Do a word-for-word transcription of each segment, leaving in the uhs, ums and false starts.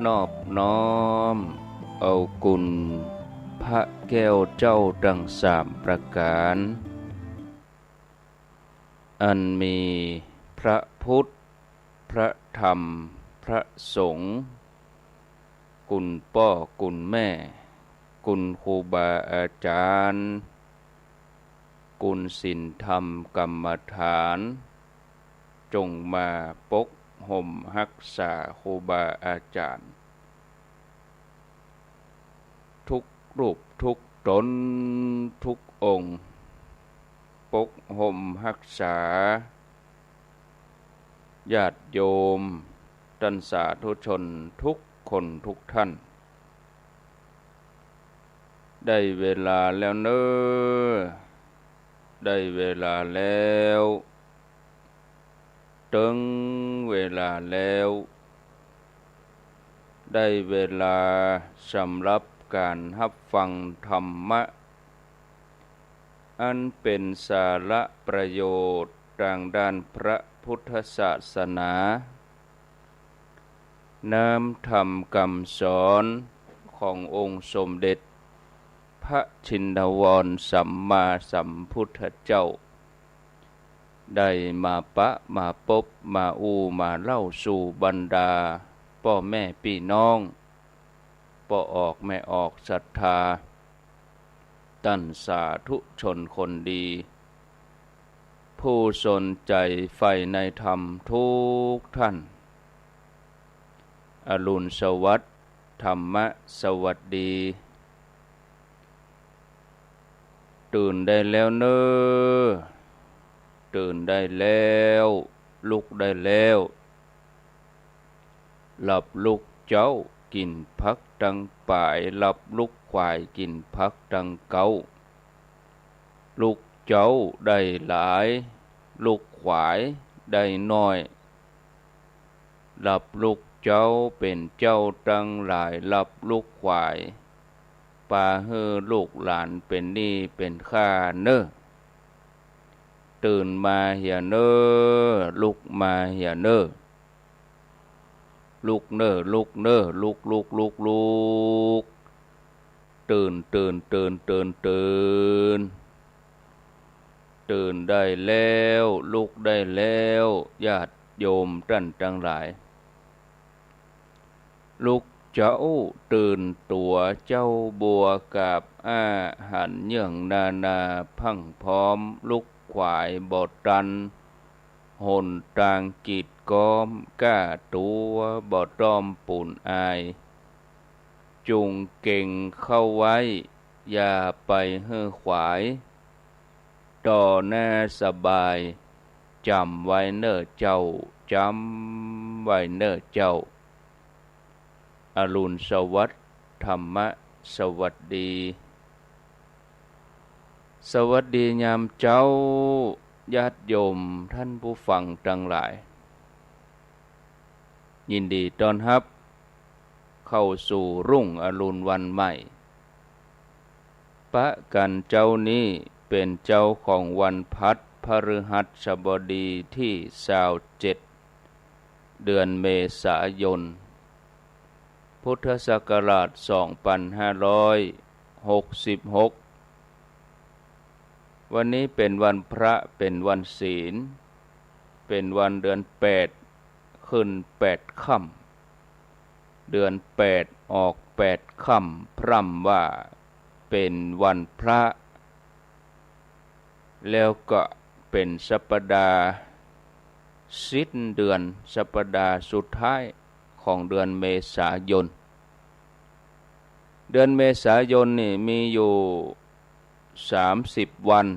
นอบน้อมเอาคุณพระแก้วเจ้าตังสามประก๋าน อันมีพระพุทธ พระธรรม พระสงฆ์ คุณป้อคุณแม่ คุณครูบาอาจ๋ารย์ คุณศีลธรรมกรรมฐาน จงมาปกห่มฮักษาครูบาอาจ๋ารย์ ทุกรูปทุกต๋นทุกองค์ ปกห่มฮักษา ญาติโยม ต้านสาธุชนทุกคนทุกท่าน ได้เวลาแล้วเน่อ ได้เวลาแล้ว เถิงเวลาแล้ว ได้เวลาสำหรับก๋านฮับฟังธรรมะ อันเป๋นสาระประโยชน์ตางด้านพระพุทธศาสนา น้ำธรรมกำสอนขององค์สมเด็จพระชินวรสัมมาสัมพุทธเจ้า ได้มาปะมาปบมาอู้มาเล่าสู่บรรดาป้อแม่ปี้น้อง ป้อออกแม่ออกศรัทธา ต้านสาธุชนคนดี ผู้สนใจ๋ใฝ่ในธรรมทุกท่าน อรุณสวัสดิ์ ธรรมะสวัสดี ตื่นได้แล้วเน่อ ตื่นได้แล้ว ลุกได้แล้ว หลับลุกเจ๊ากิ๋นผักตังป๋าย หลับลุกขวายกิ๋นผักตังเก๊า ลุกเจ๊าได้หลาย ลุกขวายได้น้อย หลับลุกเจ๊าเป๋นเจ้าตังหลาย หลับลุกขวาย ปาหื้อลูกหลานเป๋นหนี้เป๋นข้าเน่อ ตื่นมาเหียเน่อ ลุกมาเหียเน่อ ลุกเน่อ ลุกเน่อ ลุก ลุก ลุก ลุก ตื่น ตื่น ตื่น ตื่น ตื่น ตื่นได้แล้ว ลุกได้แล้ว ญาติโยมต้านตังหลาย ลุกเจ๊าตื่นตั๋ว เจ๊าบัวกาบอ้า หันเยื่องนานาพรั่งพร้อม ลุกขวายบ่ตัน หนตางกีดก๊อม ก้าตั๋วบ่ต้อมปูนอาย จุงเก็งเข้าไว้ อย่าไปหื้อขวาย ต่อหน้าสบาย จ๋ำไว้เน่อเจ้า จ๋ำไว้เน่อเจ้า อรุณสวัสดิ์ ธรรมะสวัสดี สวัสดียามเจ๊า ญาติโยมต้านผู้ฟังตังหลาย ยินดีต้อนฮับเข้าสู่รุ่งอรุณวันใหม่ ปะกั๋นเจ๊านี้เป๋นเจ๊าของวันพัดพฤหัสบดีตี้ซาวเจ็ด เดือนเมษายน พุทธศักราชสองปันห้าร้อยหกสิบหก วันนี้เป๋นวันพระ เป๋นวันศีล เป๋นวันเดือนแปด ขึ้นแปดค่ำ เดือนแปดออกแปดค่ำ พร่ำว่าเป๋นวันพระ แล้วก็เป๋นสัปดาห์สิ้นเดือน สัปดาห์สุดท้ายของเดือนเมษายน เดือนเมษายนนี่มีอยู่สามสิบวัน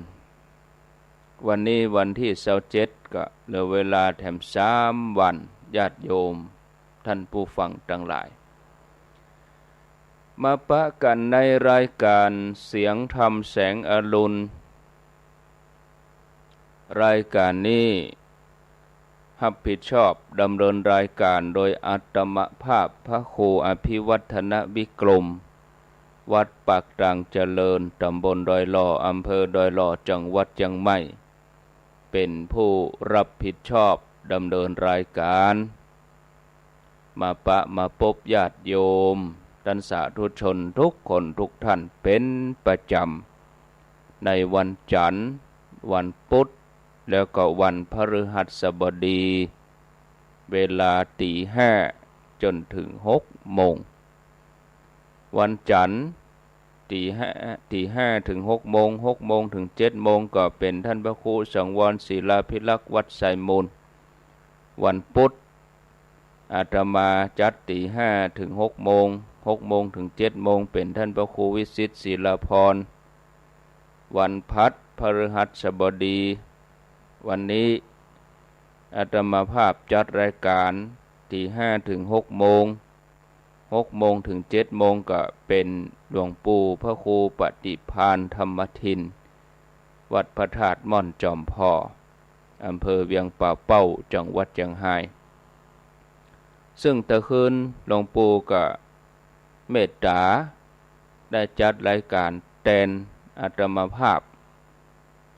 วันนี้วันตี้ซาวเจ็ด ก็เหลือเวลาแถมสามวัน ญาติโยมต้านผู้ฟังตังหลาย มาปะกั๋นในรายก๋านเสียงธรรมแสงอรุณ รายก๋านนี้ฮับผิดชอบดำเนินรายก๋านโดยอาตมาภาพพระครูอภิวัฒนวิกรม วัดปากตางเจริญ ตำบลดอยหล่อ อำเภอดอยหล่อ จังหวัดเจียงใหม่ เป๋นผู้ฮับผิดชอบดำเนินรายก๋าน มาปะมาปบญาติโยมต้านสาธุชนกู้คนกู้ต้านเป๋นประจ๋ำ ในวันจั๋นทร์ วันปุ๊ด แล้วก็วันพฤหัสบดี เวลาตี๋ห้าจ๋นเถิงหกโมง วันจั๋นทร์ ตี๋ห้า ตี๋ห้าเถิงหกโมง หกโมงเถิงเจ็ดโมง ก็เป๋นต้านพระครูสังวรศิลาภิรักษ์วัดไซมูล วันปุ๊ด อาตมาจัดตี๋ห้าเถิงหกโมง หกโมงเถิงเจ็ดโมง เป๋นต้านพระครูวิสิทธิ์ศิลาภรณ์ วันพฤหัสบดี วันนี้อาตมาภาพจัดรายก๋านตี๋ห้าเถิงหกโมง หกโมงเถิงเจ็ดโมง ก็เป๋นหลวงปู่พระครูปฏิภาณธรรมทิน วัดพระธาตุม่อนจอมพอ อำเภอเวียงป่าเป้า จังหวัดเจียงฮาย ซึ่งตะคืนหลวงปู่ก็เมตต๋าได้จัดรายก๋านแตนอาตมาภาพ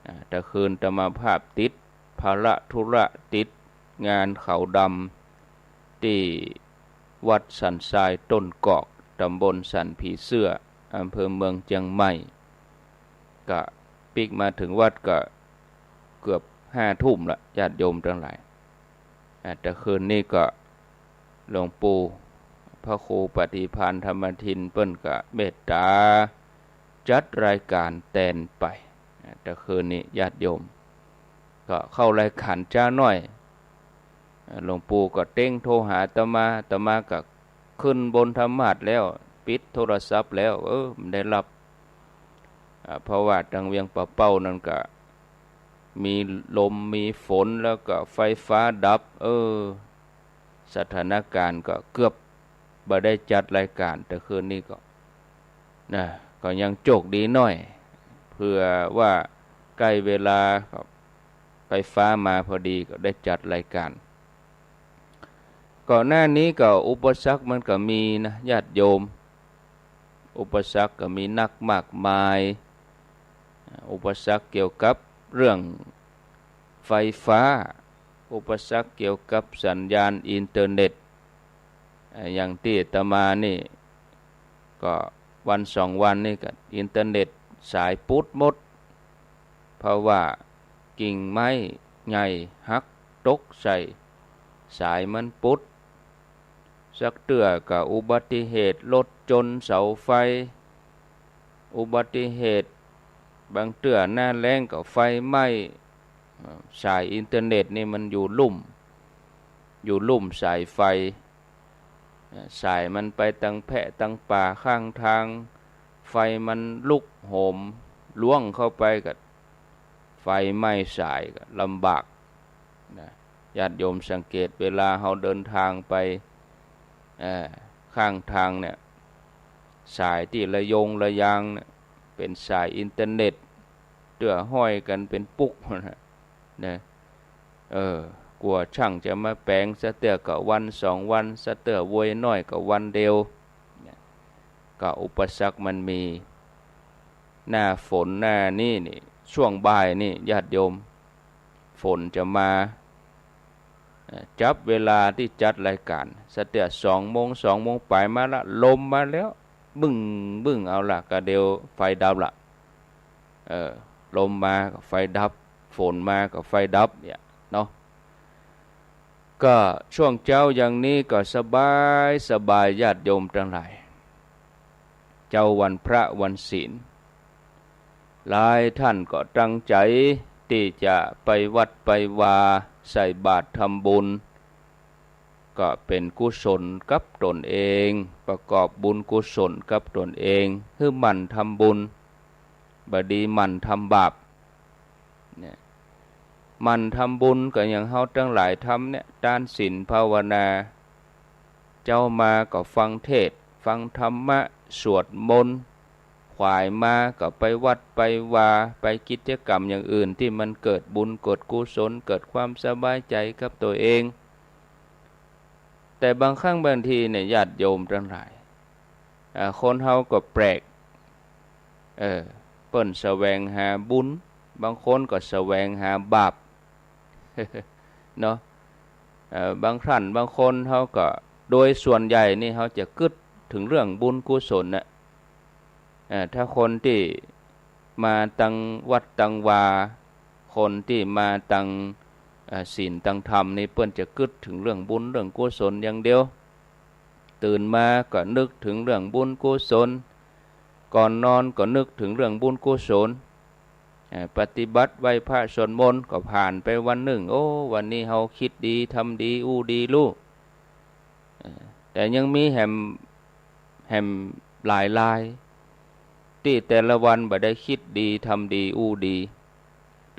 อ่า ตะคืนอาตมาภาพติดภาระธุระ ติดงานขาวดำ ตี้วัดสันทรายต้นกอก ต๋ำบลสันผีเสื้อ อำเภอเมืองเจียงใหม่ ก็ปิ๊กมาเถิงวัดก็เกือบห้าทุ่มละ ญาติโยมตังหลาย อ่า ตะคืนนี้ก็หลวงปู่พระครูปฏิภาณธรรมทินเปิ้นก็เมตต๋าจัดรายก๋านแตนไป อ่า ตะคืนนี้ญาติโยม ก็เข้ารายก๋านจ๊าน้อย อ่า หลวงปู่ก็เต๊งโทรหาอาตมา อาตมาก็ขึ้นบนธรรมาสน์แล้ว ปิดโทรศัพท์แล้ว เออ บ่ได้ฮับ อ่า เพราะว่าตางเวียงป่าเป้านั้นก็มีลมมีฝน แล้วก็ไฟฟ้าดับ เออ สถานก๋ารณ์ก็เกือบบ่ได้จัดรายก๋าน ตะคืนนี้ก็ นะ ก็ยังโจคดีหน้อย เผื่อว่าใก้เวลาก็ไฟฟ้ามาพอดีก็ได้จัดรายก๋าน ก่อนหน้านี้ก็อุปสรรคมันก็มีนะ ญาติโยม อุปสรรคก็มีนักมากมาย อุปสรรคเกี่ยวกับเรื่องไฟฟ้า อุปสรรคเกี่ยวกับสัญญาณอินเทอร์เน็ต อ่า อย่างตี้อาตมานี่ ก็วันสองวันนี่ก็อินเทอร์เน็ตสายปุ๊ดหมด เพราะว่ากิ่งไม้ใหญ่หักตกใส่ สายมันปุ๊ด สักเตื้อก็อุบัติเหตุรถจนเสาไฟ อุบัติเหตุ บางเตื้อหน้าแล้งก็ไฟไหม้ อ่า สายอินเทอร์เน็ตนี่มันอยู่ลุ่ม อยู่ลุ่มสายไฟ อ่า สายมันไปตังแพะตังป่าข้างตาง ไฟมันลุกโหมล่วงเข้าไปก็ไฟไหม้สายก็ลำบากนะ ญาติโยมสังเกตเวลาเฮาเดินตางไป เอ่อ ข้างตางเนี่ย สายตี้ระยงระยางเนี่ย เป๋นสายอินเทอร์เน็ต เตื้อห้อยกั๋นเป๋นปุ๊กนะ นะ เออ กั๋วจ้างจะมาแป๋ง สักเตื้อก็วันสองวัน สักเตื้อโวยน้อยก็วันเดียว เนี่ย ก็อุปสรรคมันมี หน้าฝนหน้านี้นี่ ช่วงบ่ายนี่ ญาติโยม ฝนจะมา เอ่อ จับเวลาตี้จัดรายก๋าน สักเตื้อสองโมง สองโมงป๋ายมาละ ลมมาแล้ว บึ้ง บึ้ง เอาละ กะเดียวไฟดับละ เออ ลมมาก็ไฟดับ ฝนมาก็ไฟดับ เนี่ยเนาะ ก็ช่วงเจ๊าอย่างนี้ก็สบายสบาย ญาติโยมตังหลาย เจ๊าวันพระวันศีล หลายต้านก็ตั้งใจ๋ตี้จะไปวัดไปวา ใส่บาตรทำบุญ ก็เป๋นกุศลกับตนเอง ประกอบบุญกุศลกับตนเอง หื้อหมั่นทำบุญ บ่ดีหมั่นทำบาป เนี่ย หมั่นทำบุญก็อย่างเฮาตังหลายทำเนี่ย ตานศีลภาวนา เจ๊ามาก็ฟังเทศน์ ฟังธรรมะ สวดมนต์ ขวายมาก็ไปวัดไปวา ไปกิจกรรมอย่างอื่นตี้มันเกิดบุญเกิดกุศล เกิดความสบายใจ๋กับตัวเอง แต่บางครั้งบางทีเนี่ย ญาติโยมตังหลาย อ่า คนเฮาก็แปลก เออ เปิ้นแสวงหาบุญ บางคนก็แสวงหาบาป เนาะ เอ่อ บางต้านบางคนเฮาก็ โดยส่วนใหญ่นี่เฮาจะกึ๊ดเถิงเรื่องบุญกุศลน่ะ เอ่อ ถ้าคนตี้มาตังวัดตังวา คนตี้มาตัง เอ่อ ศีลตังธรรมนี่ เปิ้นจะกึ๊ดเถิงเรื่องบุญเรื่องกุศลอย่างเดียว ตื่นมาก็นึกเถิงเรื่องบุญกุศล ก่อนนอนก็นึกเถิงเรื่องบุญกุศล เอ่อ ปฏิบัติไหว้พระสวดมนต์ ก็ผ่านไปวันนึ่ง โอ้ วันนี้เฮาคิดดี ทำดี อู้ดี ฮู้ เอ่อ แต่ยังมีแหม แหมหลายราย ตี้แต่ละวันบ่ได้คิดดี ทำดี อู้ดี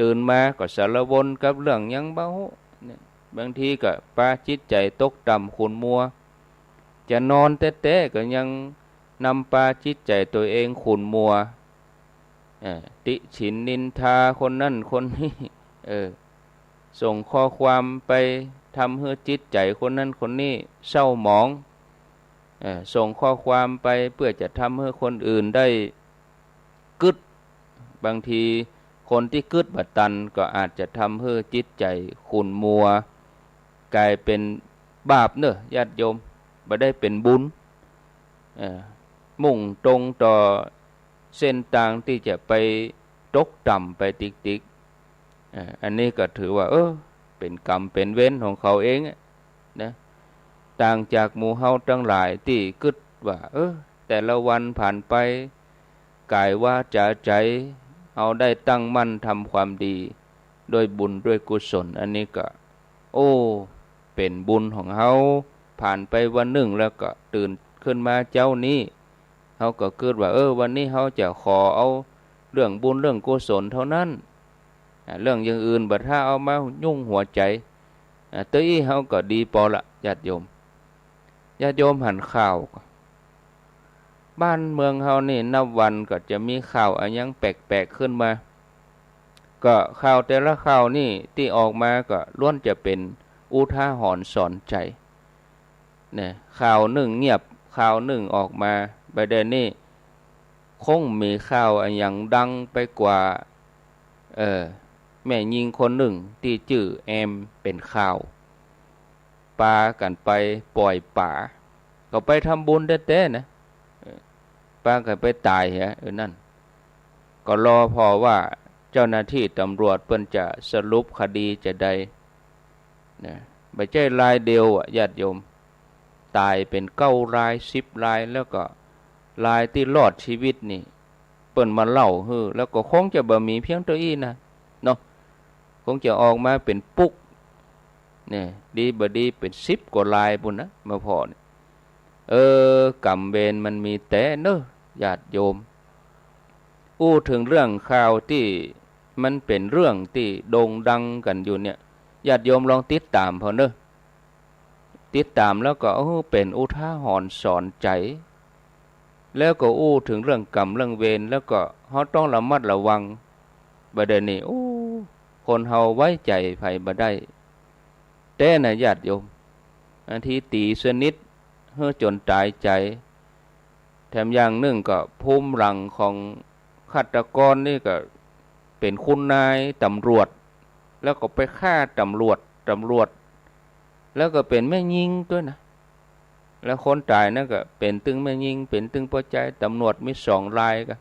ตื่นมาก็สารวนกับเรื่องหยังบ่ฮู้เนี่ย บางทีก็ปาจิตใจ๋ตกต่ำขุ่นมัว จะนอนแต๊ๆ ก็ยังนำปาจิตใจ๋ตั๋วเองขุ่นมัว เอ่อ ติฉินนินทาคนนั้นคนนี้ เออ ส่งข้อความไปทำหื้อจิตใจ๋คนนั้นคนนี้เศร้าหมอง เอ่อ ส่งข้อความไปเปื้อจะทำหื้อคนอื่นได้กึ๊ด บางทีคนตี้กึ๊ดบ่ตันก็อาจจะทำหื้อจิตใจ๋ขุ่นมัว ก๋ายเป๋นบาปเนาะญาติโยม บ่ได้เป๋นบุญ เอ่อ มุ่งตรงต่อเส้นตางตี้จะไปตกต่ำไปติกๆ เอ่อ อันนี้ก็ถือว่า เออ เป๋นกรรมเป๋นเวรของเขาเองอะนะ ต่างจากหมู่เฮาตังหลายตี้กึ๊ดว่า เออ แต่ละวันผ่านไป ก๋ายวาจ๋าใจ๋ เฮาได้ตั้งมั่นทำความดี ด้วยบุญด้วยกุศล อันนี้ก็ โอ้ เป๋นบุญของเฮา ผ่านไปวันนึ่งแล้วก็ตื่นขึ้นมาเจ๊านี้ เฮาก็กึ๊ดว่า เออ วันนี้เฮาจะขอเอาเรื่องบุญเรื่องกุศลเต้านั้น อ่า เรื่องอย่างอื่นบ่ถ้าเอามายุ่งหัวใจ๋ อ่า เต้าอี้เฮาก็ดีปอละ ญาติโยม ญาติโยมหันข่าวก่อ บ้านเมืองเฮานี่นับวันก็จะมีข่าวอะหยังแปลกๆ ขึ้นมา ก็ข่าวแต่ละข่าวนี่ตี้ออกมาก็ล้วนจะเป๋นอุทาหรณ์สอนใจ๋ เนี่ย ข่าวนึ่งเงียบ ข่าวนึ่งออกมา บ่าเดี่ยวนี้คงมีข่าวอะหยังดังไปกว่า เอ่อ แม่ญิงคนนึ่งตี้จื้อแอมเป๋นข่าว ปากั๋นไปป่อยป๋า ก็ไปทำบุญแต๊ๆ นะ เออ ปากั๋นไปต๋ายเหีย เออ นั่น ก็รอผ่อว่าเจ้าหน้าตี้ตำรวจเปิ้นจะสรุปคดีจาใด นะ บ่ใจ้รายเดียวอะ ญาติโยม ต๋ายเป๋นเก้าราย สิบราย แล้วก็รายตี้รอดจีวิตนี่ เปิ้นมาเล่าหื้อ แล้วก็คงจะบ่มีเพียงเต้าอี้นะ เนาะ คงจะออกมาเป๋นปุ๊ก เนี่ย ดีบ่ดีเป๋นสิบกว่ารายปู้นนะ มาผ่อเนี่ย เออ กรรมเวรมันมีแต๊เนาะ ญาติโยม อู้เถิงเรื่องข่าวตี้มันเป๋นเรื่องตี้โด่งดังกั๋นอยู่เนี่ย ญาติโยมลองติดต๋ามผ่อเนาะ ติดต๋ามแล้วก็ เออ เป๋นอุทาหรณ์สอนใจ๋ แล้วก็อู้เถิงเรื่องกรรมเรื่องเวร แล้วก็เฮาต้องระมัดระวัง บ่าเดี่ยวนี้ โอ้ คนเฮาไว้ใจ๋ใผบ่ได้ แต๊นะญาติโยม บางทีตี๋สนิทหื้อจ๋นต๋ายใจ๋ แถมอย่างนึ่งก็ภูมิหลังของฆาตกรนี่ก็เป๋นคุณนายตำรวจ แล้วก็ไปฆ่าตำรวจ ตำรวจ แล้วก็เป๋นแม่ญิงตวยนะ แล้วคนต๋ายนั่นก็เป๋นตึงแม่ญิง เป๋นตึงป้อจาย ตำรวจมีสองรายก็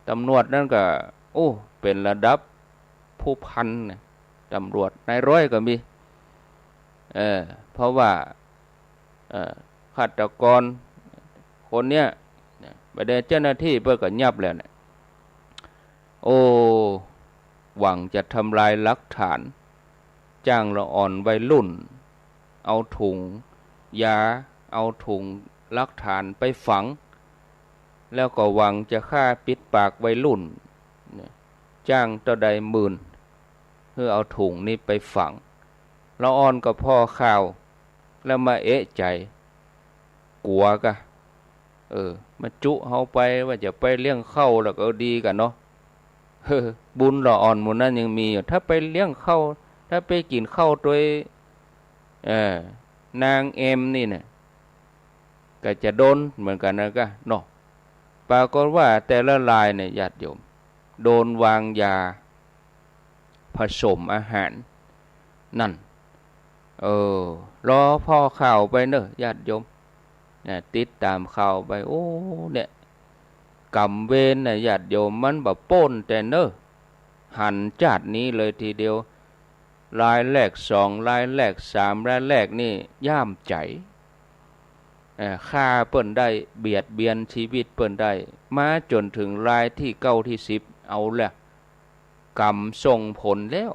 ตำรวจนั่นก็ โอ้ เป๋นระดับผู้พันนะ ตำรวจ นายร้อยก็มี เออ เพราะว่า เอ่อ ฆาตกรคนเนี้ย นะ บ่าเดี่ยวเจ้าหน้าตี้เปิ้นก็ยับแล้วเนี่ย โอ้ หวังจะทำลายหลักฐาน จ้างละอ่อนวัยรุ่น เอาถุงยา เอาถุงหลักฐานไปฝัง แล้วก็หวังจะฆ่าปิดปากวัยรุ่น นะ จ้างเต้าใดหมื่น หื้อเอาถุงนี้ไปฝัง ละอ่อนก็ผ่อข่าว แล้วมาเอะใจ๋ กั๋วก่ะ เออ มาจุเฮาไปว่าจะไปเลี้ยงข้าวแล้วก็ดีก่ะเนาะ เออ บุญละอ่อนหมู่นั้นยังมีอยู่ ถ้าไปเลี้ยงข้าว ถ้าไปกิ๋นข้าวตวย เอ่อ นางแอมนี่เนี่ย ก็จะโดนเหมือนกั๋นนะก่ะเนาะ ปรากฏว่าแต่ละรายเนี่ย ญาติโยม โดนวางยาผสมอาหาร นั่น เอ เออ รอผ่อข่าวไปเน่อ ญาติโยม นะ ติดต๋ามข่าวไป โอ้ เนี่ย ก๋รรมเวรน่ะ ญาติโยม มันบ่ป๊นแต๊เน่อ หันจาตินี้เลยทีเดียว รายแรกสอง รายแรกสาม รายแรกนี่ย่ามใจ๋ เอ่อ ฆ่าเปิ้นได้ เบียดเบียนชีวิตเปิ้นได้ มาจ๋นเถิงรายตี้เก้าตี้สิบ เอาละ ก๋รรมส่งผลแล้ว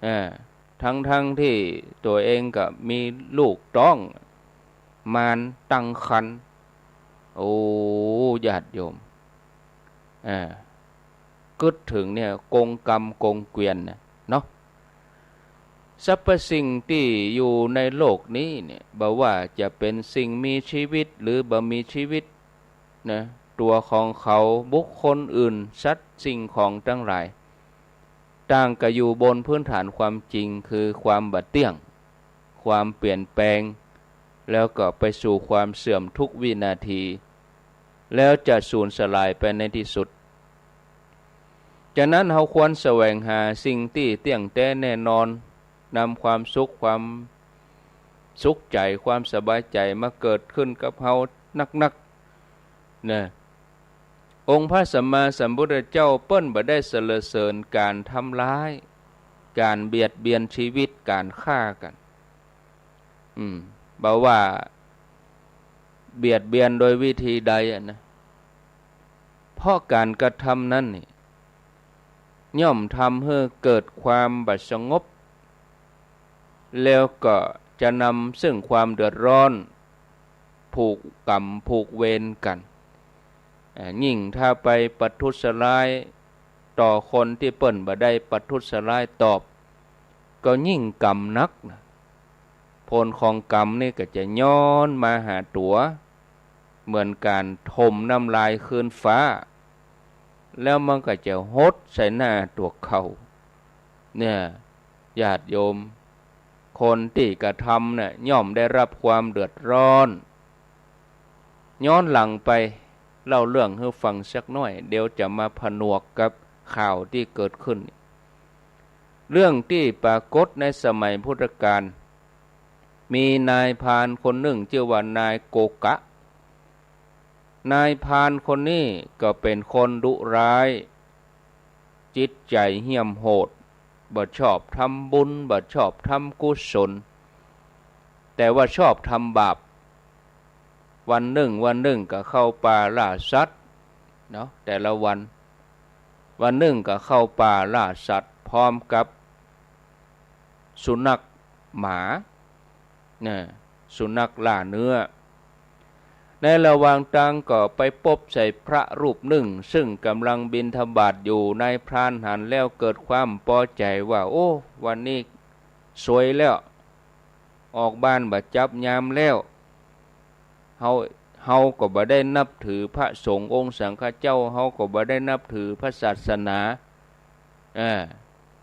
เอ่อ ตังๆ ตี้ตั๋วเองก็มีลูกต๊อง มานตั้งครรภ์ โอ้ ญาติโยม เอ่อ กึ๊ดเถิงเนี่ย กงกรรมกงเกวียนน่ะเนาะ สรรพสิ่งตี้อยู่ในโลกนี้เนี่ย บ่ว่าจะเป๋นสิ่งมีชีวิตหรือบ่มีชีวิตนะ ตั๋วของเขา บุคคลอื่น สัตว์สิ่งของตังหลาย ต่างก็อยู่บนพื้นฐานความจริง คือความบ่เตี้ยง ความเปลี่ยนแปลง แล้วก็ไปสู่ความเสื่อมทุกวินาที แล้วจะสูญสลายไปในตี้สุด ฉะนั้นเฮาควรแสวงหาสิ่งตี้เตี้ยงแต๊แน่นอน นำความสุข ความสุขใจ๋ ความสบายใจ๋มาเกิดขึ้นกับเฮานักๆ นะ องค์พระสัมมาสัมพุทธเจ้าเปิ้นบ่ได้สรรเสริญก๋านทำร้าย ก๋านเบียดเบียนชีวิต ก๋านฆ่ากั๋น อืม บ่ว่าเบียดเบียนโดยวิธีใดอะนะ เพราะก๋านกระทำนั้นนี่ ย่อมทำหื้อเกิดความบ่สงบ แล้วก็จะนำซึ่งความเดือดร้อน ผูกกรรมผูกเวรกั๋น เอ่อ ยิ่งถ้าไปประทุษร้ายต่อคนตี้เปิ้นบ่ได้ประทุษร้ายตอบ ก็ยิ่งกรรมหนักนะ ผลของกรรมนี่ก็จะย้อนมาหาตั๋ว เหมือนก๋านถมน้ำลายคืนฟ้า แล้วมันก็จะหดใส่หน้าตั๋วเขา เนี่ย ญาติโยม คนตี้กระทำน่ะ ย่อมได้รับความเดือดร้อน ย้อนหลังไป เล่าเรื่องหื้อฟังสักหน้อย เดี๋ยวจะมาผนวกกับข่าวตี้เกิดขึ้น เรื่องตี้ปรากฏในสมัยพุทธกาล มีนายพรานคนนึ่งจื้อว่านายโกกะ นายพรานคนนี้ก็เป๋นคนดุร้าย จิตใจ๋เหี้ยมโหด บ่ชอบทำบุญ บ่ชอบทำกุศล แต่ว่าชอบทำบาป วันนึ่งวันนึ่งก็เข้าป่าล่าสัตว์เนาะ แต่ละวัน วันนึ่งก็เข้าป่าล่าสัตว์พร้อมกับสุนัข หมา นะ สุนัขล่าเนื้อ ในระหว่างตางก็ไปปบใส่พระรูปนึ่ง ซึ่งก่ำลังบิณฑบาตอยู่ นายพรานหันแล้วเกิดความปอใจ๋ว่า โอ้ วันนี้ซวยแล้ว ออกบ้านบ่จับยามแล้ว เฮา เฮาก็บ่ได้นับถือพระสงฆ์องค์สังฆเจ้า เฮาก็บ่ได้นับถือพระศาสนา อ่า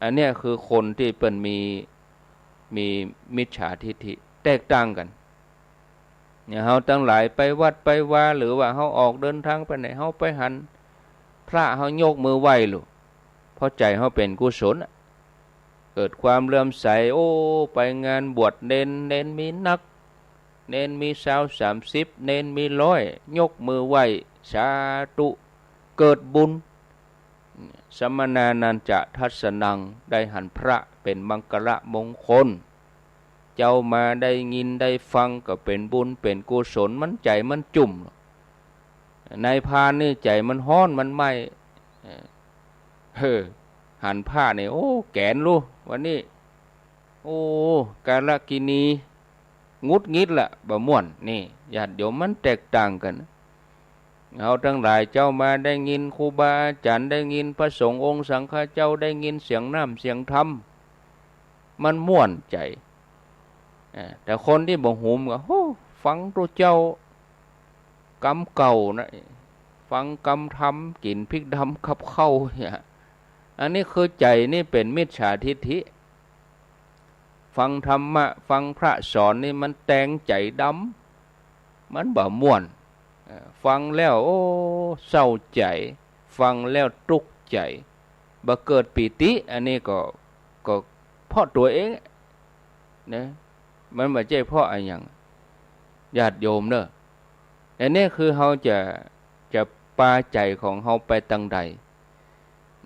อันเนี้ยคือคนตี้เปิ้นมี มีมิจฉาทิฏฐิแตกต่างกั๋น เนี่ย เฮาตังหลายไปวัดไปวา หรือว่าเฮาออกเดินตางไปไหน เฮาไปหันพระ เฮายกมือไหว้ลูก เพราะใจ๋เฮาเป๋นกุศลอะ เกิดความเลื่อมใส โอ้ ไปงานบวชเณร เณรมีนัก เณรมีซาวสามสิบ เณรมีร้อย ยกมือไหว้ สาธุ เกิดบุญ สมณานัญจะทัสสนัง ได้หันพระเป๋นมังคละมงคล เจ้ามาได้ยินได้ฟังก็เป๋นบุญเป๋นกุศล มันใจ๋มันจุ่ม นายพรานนี่ใจ๋มันฮ้อนมันไหม้ เออ เออ หันพระนี่ โอ้ แก๋นลูก วันนี้ โอ้ กาลกิณี หงุดหงิดละ บ่ม่วน นี่ ญาติโยม มันแตกต่างกั๋น เฮาตังหลายเจ้ามาได้ยินครูบาอาจ๋ารย์ ได้ยินพระสงฆ์องค์สังฆเจ้า ได้ยินเสียงน้ำเสียงธรรม มันม่วนใจ๋ อ่า แต่คนตี้บ่ฮู้ก็ โอ้ ฟังตุ๊เจ้า กำเก่านะ ฟังกำธรรม กิ๋นพริกดำกับข้าวเนี่ย อันนี้คือใจ๋นี่เป๋นมิจฉาทิฏฐิ ฟังธรรมะ ฟังพระสอนนี่มันแตงใจ๋ดำ มันบ่ม่วน เอ่อ ฟังแล้ว โอ้ เศร้าใจ๋ ฟังแล้วตุ๊กใจ๋ บ่เกิดปีติ อันนี้ก็ ก็เพราะตั๋วเอง นะ มันบ่ใจ้เพราะอะหยัง ญาติโยมเน่อ อันนี้คือเฮาจะ จะปาใจ๋ของเฮาไปตางใด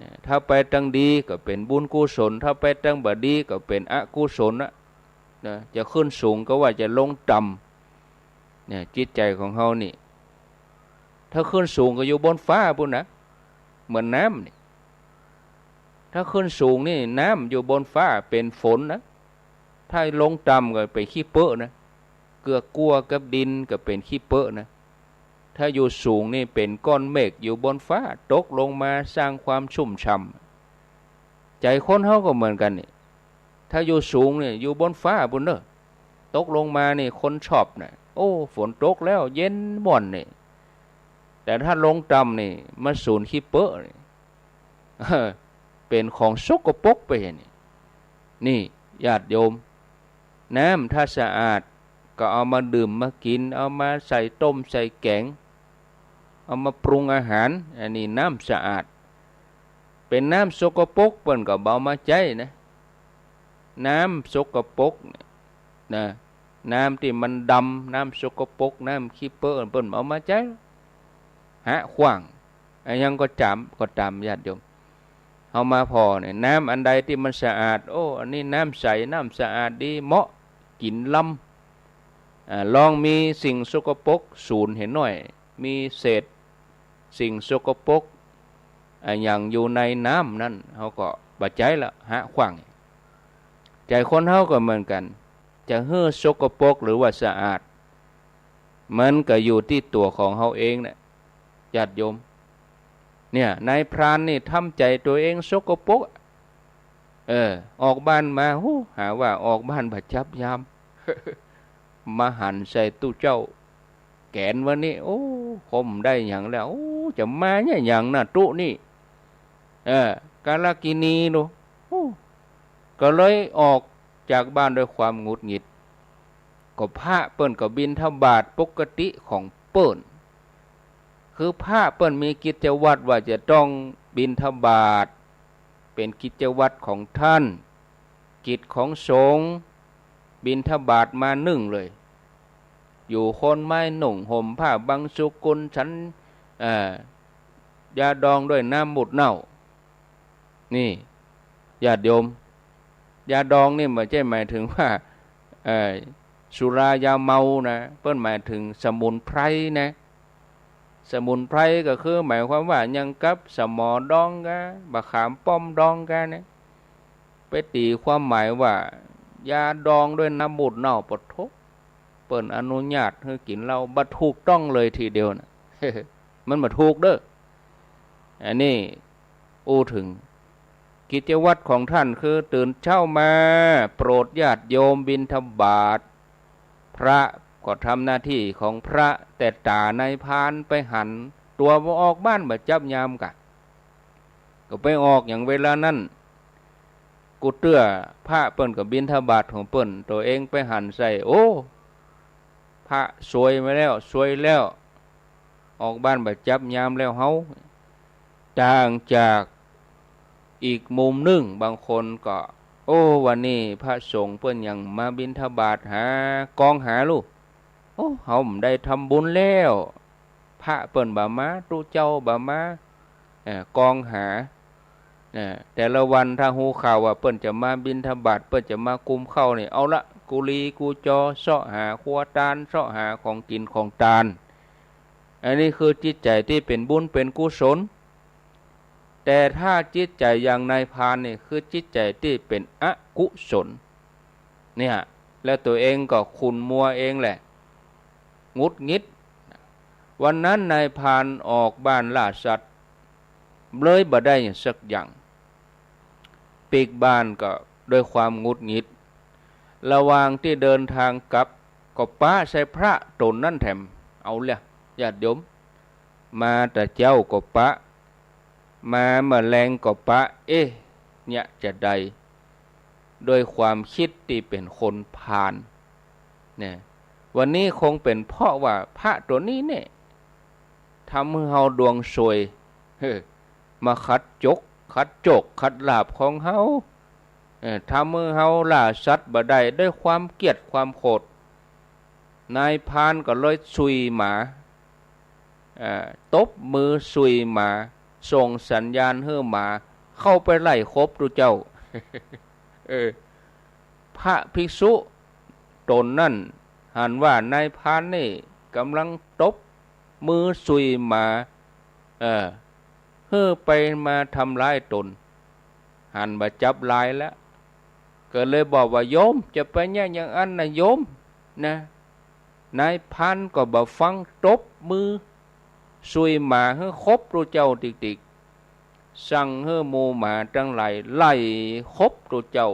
นะ ถ้าไปตางดีก็เป๋นบุญกุศล ถ้าไปตางบ่ดีก็เป๋นอกุศลนะ นะ จะขึ้นสูงก็ว่าจะลงต่ำ เนี่ย จิตใจ๋ของเฮานี่ ถ้าขึ้นสูงก็อยู่บนฟ้าปู๊นนะ เหมือนน้ำนี่ ถ้าขึ้นสูงนี่น้ำอยู่บนฟ้าเป๋นฝนนะ ถ้าลงต่ำก็เป๋นขี้เป๊อะนะ เกือกกั๊วกับดินก็เป๋นขี้เป๊อะนะ ถ้าอยู่สูงนี่เป๋นก้อนเมฆอยู่บนฟ้า ตกลงมาสร้างความชุ่มฉ่ำ ใจ๋คนเฮาก็เหมือนกั๋นนี่ ถ้าอยู่สูงนี่อยู่บนฟ้าปู๊นเน่อ ตกลงมานี่คนชอบนะ โอ้ ฝนตกแล้วเย็นม่วนนี่ แต่ถ้าลงต่ำนี่มาสูนขี้เป๊อะนี่ เป๋นของสกปรกไปนี่ นี่ ญาติโยม น้ำถ้าสะอาดก็เอามาดื่มมากิ๋น เอามาใส่ต้มใส่แก๋ง เอามาปรุงอาหาร อันนี้น้ำสะอาด เป๋นน้ำสกปรกเปิ้นก็บ่เอามาใจ๊นะ น้ำสกปรกเนี่ยนะ น้ำตี้มันดำ น้ำสกปรก น้ำขี้เป๊อะ เปิ้นบ่เอามาใจ๊ หะขว้าง อะหยังก็ต๋าม ก็ต๋าม ญาติโยม เฮามาผ่อเนี่ย น้ำอันใดตี้มันสะอาด โอ้ อันนี้น้ำใส น้ำสะอาดดี เหมาะกิ๋นลำ อ่า ลองมีสิ่งสกปรกสูนเหียหน้อย มีเศษสิ่งสกปรก อะหยังอยู่ในน้ำนั้น เฮาก็บ่ใจ๊ละ หะขว้าง ใจ๋คนเฮาก็เหมือนกั๋น จะหื้อสกปรกหรือว่าสะอาด มันก็อยู่ตี้ตั๋วของเฮาเองแหละ ญาติโยม เนี่ย นายพรานนี่ทำใจ๋ตั๋วเองสกปรก เออ ออกบ้านมา ฮู้ หาว่าออกบ้านบ่จับยาม มาหันใส่ตุ๊เจ้า แก๋นวันนี้ โอ้ คงได้หยังแล้ว โอ้ จะมาเนี่ยหยังนะตุ๊นี่ เออ กาลกิณีดู โอ้ ก็เลยออกจากบ้านด้วยความหงุดหงิด ก็พระเปิ้นก็บิณฑบาตปกติของเปิ้น คือพระเปิ้นมีกิจวัตรว่าจะต้องบิณฑบาต เป๋นกิจวัตรของท่าน กิจของสงฆ์ บิณฑบาตมานึ่งเลย อยู่คนไม้นุ่งห่มผ้าบังสุกุล ฉัน เอ่อ ยาดองด้วยน้ำมูตรเน่า นี่ ญาติโยม ยาดองนี่บ่ใจ้หมายเถิงว่า เอ่อ สุรายาเมานะ เปิ้นหมายเถิงสมุนไพรนะ สมุนไพรก็คือหมายความว่าหยังกับสะหมอดองกา บะขามป้อมดองกาเนี่ย ไปตี๋ความหมายว่า ยาดองด้วยน้ำมูตรเน่า ปะโถ เปิ้นอนุญาตหื้อกิ๋นเหล้า บ่ถูกต้องเลยทีเดียวนะ มันบ่ถูกเด้อ อันนี้อู้เถิง กิจวัตรของท่านคือตื่นเช้ามาโปรดญาติโยมบิณฑบาต พระก็ทำหน้าตี้ของพระ แต่ต๋านายพรานไปหัน ตั๋วบ่ออกบ้านบ่จับยามกา ก็ไปออกอย่างเวลานั้น กูเตื้อพระเปิ้นก็บิณฑบาตของเปิ้น ตั๋วเองไปหันใส่ โอ้ พระซวยมาแล้ว ซวยแล้ว ออกบ้านบ่จับยามแล้วเฮา ต่างจากอีกมุมนึ่ง บางคนก็ โอ้ วันนี้พระสงฆ์เปิ้นยังมาบิณฑบาตหา กองหาลูก โอ้ เฮาบ่ได้ทำบุญแล้ว พระเปิ้นบ่มา ตุ๊เจ้าบ่มา เอ่อ กองหา เอ่อ แต่ละวันถ้าฮู้ข่าวว่าเปิ้นจะมาบิณฑบาต เปิ้นจะมากุมข้าวนี่ เอาละ กุลีกุจอ เซาะหาครัวตาน เซาะหาของกิ๋นของตาน อันนี้คือจิตใจ๋ตี้เป๋นบุญเป๋นกุศล แต่ถ้าจิตใจ๋อย่างนายพรานนี่คือจิตใจ๋ตี้เป๋นอกุศล เนี่ย แล้วตั๋วเองก็ขุ่นมัวเองแหละ หงุดหงิด วันนั้นนายพรานออกบ้านล่าสัตว์ เลยบ่ได้หยังสักอย่าง ปิ๊กบ้านก็ด้วยความหงุดหงิด ระหว่างตี้เดินตางกลับ ก็ปะใส่พระต๋นนั้นแถม เอาละ ญาติโยม มาแต่เจ๊าก็ปะ มาเมื่อแลงก็ปะ เอ๊ะ เนี่ยจะใด ด้วยความกึ๊ดตี้เป๋นคนพาล เนี่ย วันนี้คงเป๋นเพราะว่าพระตั๋วนี้เนี่ย ทำหื้อเฮาดวงซวย เฮ้อ มาขัดจก ขัดโจก ขัดลาภของเฮา เออ ทำหื้อเฮาล่าสัตว์บ่ได้ ด้วยความเกลียดความโขด นายพรานก็เลยสุยหมา เอ่อ ตบมือสุยหมา ส่งสัญญาณหื้อหมาเข้าไปไล่ขบตุ๊เจ้า เออ พระภิกษุต๋นนั้นหันว่านายพรานนี่ก่ำลังตบมือสุยหมา เออ หื้อไปมาทำร้ายต๋น หันบ่าจับลายแล้ว ก็เลยบอกว่า โยมจะไปเยียะอย่างอั้นนะโยม นะ นายพรานก็บ่ฟัง ตบมือสุยหมาหื้อขบตุ๊เจ้าติ๊กๆ สั่งหื้อหมู่หมาตังหลายไล่ขบตุ๊เจ้า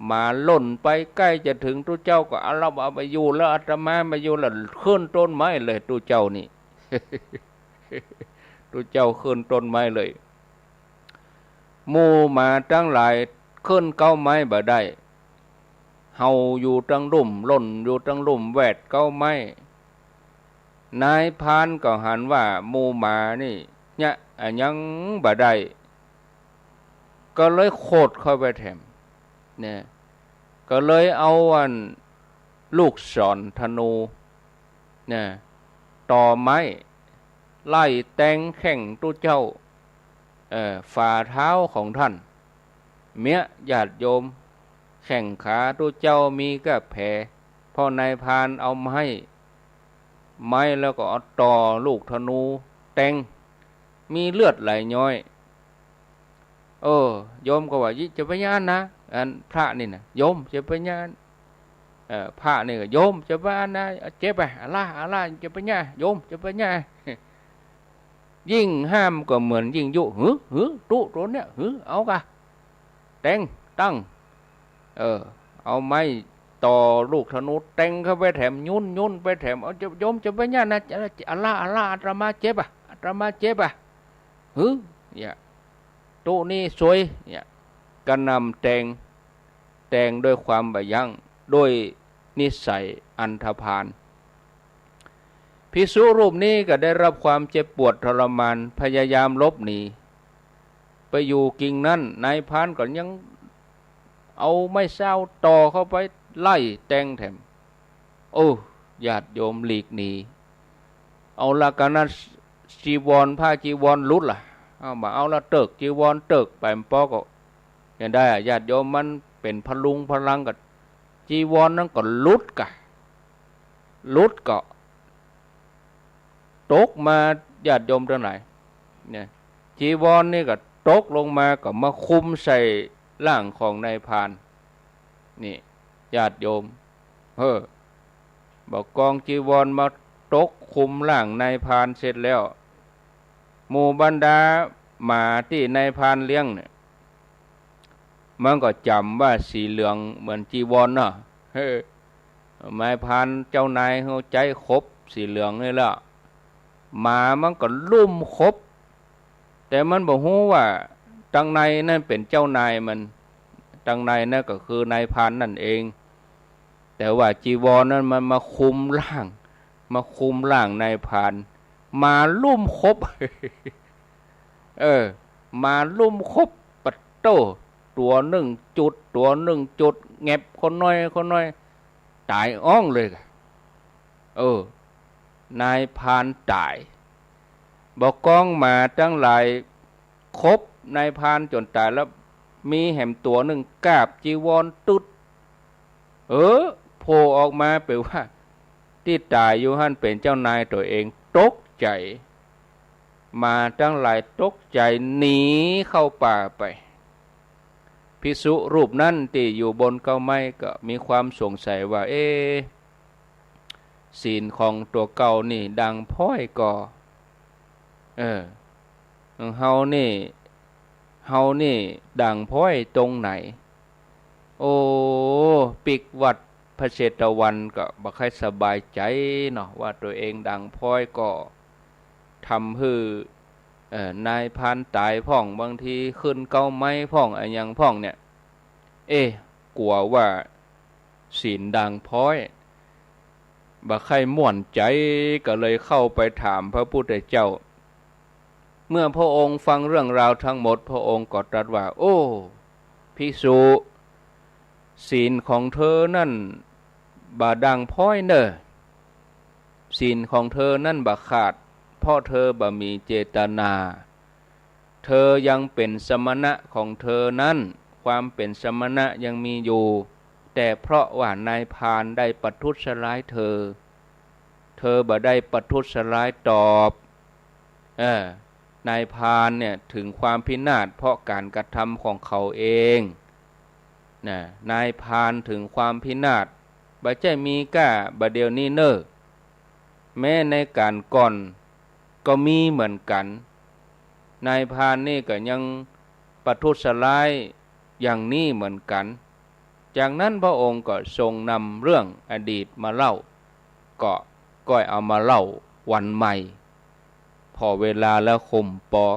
หมาล่นไปใก้จะเถิงตุ๊เจ้าก็ เอาละ บ่อยู่แล้ว อาตมาบ่อยู่แล้ว ขึ้นต้นไม้เลยตุ๊เจ้านี่ ตุ๊เจ้าขึ้นต้นไม้เลย หมู่หมาตังหลายขึ้นเก๊าไม้บ่ได้ เห่าอยู่ตังลุ่ม ล่นอยู่ตังลุ่มแวดเก๊าไม้ นายพรานก็หันว่าหมู่หมานี่เยียะอะหยังบ่ได้ ก็เลยโขดเข้าไปแถม เนี่ย ก็เลยเอาอันลูกศรธนู เนี่ย ต่อไม้ ไล่แตงแข้งตุ๊เจ้า เอ่อ ฝ่าเท้าของต้าน เมี้ยญาติโยม แข้งขาตุ๊เจ้ามีก้าแผล เพราะนายพรานเอาไม้ ไม้แล้วก็เอาต่อลูกธนูแตง มีเลือดไหลย้อย เออ โยมก็ว่า จะไปเยียะนะ อันพระนี่นะ โยมจะไปเยียะ เอ่อ พระนี่ก็ โยมจะไปเยียะนะ เจ็บไป อะละ อะละ จะไปเยียะ โยมจะไปเยียะ ยิ่งห้ามก็เหมือนยิ่งยุ หือ หือ ตุ๊ตัวเนี้ย หือ เอาก่ะ แตง ตั้ง เออ เอาไม้ต่อลูกธนูแตงเข้าไปแถม ยุน ยุนไปแถม เอา โยมจะไปเยียะนะ อะละ อะละ อาตมาเจ็บอะ อาตมาเจ็บอะ หือ เนี่ย ตุ๊นี้สวย เนี่ย กระหน่ำแตง แตงด้วยความบ่ยั้ง ด้วยนิสัยอันธพาล ภิกษุรูปนี้ก็ได้รับความเจ็บปวดทรมาน พยายามหลบหนี ไปอยู่กิ่งนั้น นายพรานก็ยังเอาไม้เซ้าต่อเข้าไปไล่แตงแถม โอ้ ญาติโยมหลีกหนี เอาละ กานั้นจีวร ผ้าจีวรหลุดละ เอามา เอาละ เติกจีวร เติกไป ปอก็ยังได้อะ ญาติโยม มันเป๋นพลุงพลังก็ จีวรนั้นก็หลุดก่ะ หลุดก็ตกมา ญาติโยมตังหลาย เนี่ย จีวรนี่ก็ตกลงมา ก็มาคลุมใส่ร่างของนายพราน นี่ ญาติโยม เฮ้อ บ่ากองจีวรมาตกคลุมร่างนายพรานเสร็จแล้ว หมู่บรรดาหมาตี้นายพรานเลี้ยงเนี่ย มันก็จ๋ำว่าสีเหลืองเหมือนจีวรเนาะ เฮ้อ นายพรานเจ้านายเฮาใจ๊ขบสีเหลืองนี่แหละ หมามันก็ลุ่มขบ แต่มันบ่ฮู้ว่าตังในนั้นเป๋นเจ้านายมัน ตังในนั้นก็คือนายพรานนั่นเอง แต่ว่าจีวรนั้นมันมาคลุมร่าง มาคลุมร่างนายพราน หมาลุ่มขบ เออ หมาลุ่มขบ ปะโต้ ตั๋วนึ่งจุด ตั๋วนึ่งจุด แงบคนน้อย คนน้อย ต๋ายอ้องเลยก่ะ เออ นายพรานต๋าย บ่ากองหมาตังหลายขบนายพรานจ๋นต๋ายแล้ว มีแหมตั๋วนึ่งกาบจีวรตุ๊ด เออ โผล่ออกมาเป๋นว่า ตี้ต๋ายอยู่หั้นเป๋นเจ้านายตั๋วเอง ตกใจ๋ หมาตังหลายตกใจ๋หนีเข้าป่าไป ภิกษุรูปนั้นตี้อยู่บนเก๊าไม้ก็มีความสงสัยว่า เอ๊ะ ศีลของตั๋วเก่านี่ด่างพร้อยก่อ เออ เฮานี่ เฮานี่ด่างพร้อยตรงไหน โอ้ ปิ๊กวัดพระเชตวันก็บ่ใค่สบายใจ๋เนาะ ว่าตั๋วเองด่างพร้อยก่อ ทำหื้อ เอ่อ นายพรานต๋ายพ่อง บางทีขึ้นเก๊าไม้พ่อง อะหยังพ่องเนี่ย เอ๊ะ กั๋วว่าศีลด่างพร้อย บ่ใค่ม่วนใจ๋ ก็เลยเข้าไปถามพระพุทธเจ้า เมื่อพระองค์ฟังเรื่องราวทั้งหมด พระองค์ก็ตรัสว่า โอ้ ภิกษุ ศีลของเธอนั้นบ่ด่างพร้อยเน่อ ศีลของเธอนั้นบ่ขาด เพราะเธอบ่มีเจตนา เธอยังเป๋นสมณะของเธอนั้น ความเป๋นสมณะยังมีอยู่ แต่เพราะว่านายพรานได้ประทุษร้ายเธอ เธอบ่ได้ประทุษร้ายตอบ เออ นายพรานเนี่ยถึงความพินาศเพราะก๋านกระทำของเขาเอง นะ นายพรานถึงความพินาศ บ่ใจ้มีก้าบ่าเดี่ยวนี้เน่อ แม้ในก๋านก่อนก็มีเหมือนกั๋น นายพรานนี่ก็ยังประทุษร้ายอย่างนี้เหมือนกั๋น จากนั้นพระองค์ก็ทรงนำเรื่องอดีตมาเล่า ก็ก้อยเอามาเล่าวันใหม่ ผ่อเวลาแล้วคมปอ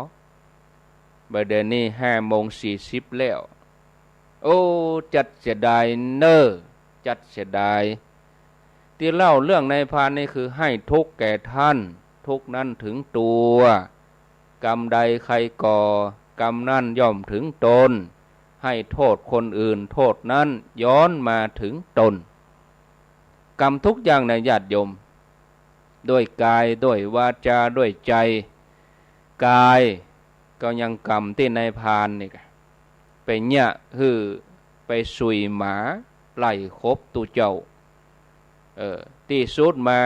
บ่าเดี่ยวนี้ห้าโมงสี่สิบแล้ว โอ้ จักเสียดายเน่อ จักเสียดาย ตี้เล่าเรื่องนายพรานนี่คือให้ทุกข์แก่ต้าน ทุกข์นั้นถึงตัว กรรมใดใครก่อ กรรมนั้นย่อมถึงตน ให้โทษคนอื่น โทษนั้นย้อนมาถึงตน กรรมทุกอย่างนะญาติโยม ด้วยกาย ด้วยวาจา ด้วยใจ๋ กายก็ยังกรรมตี้นายพรานนี่กะ ไปเยียะหื้อไปสุยหมาไล่ขบตุ๊เจ้า เออ ตี้สุดมา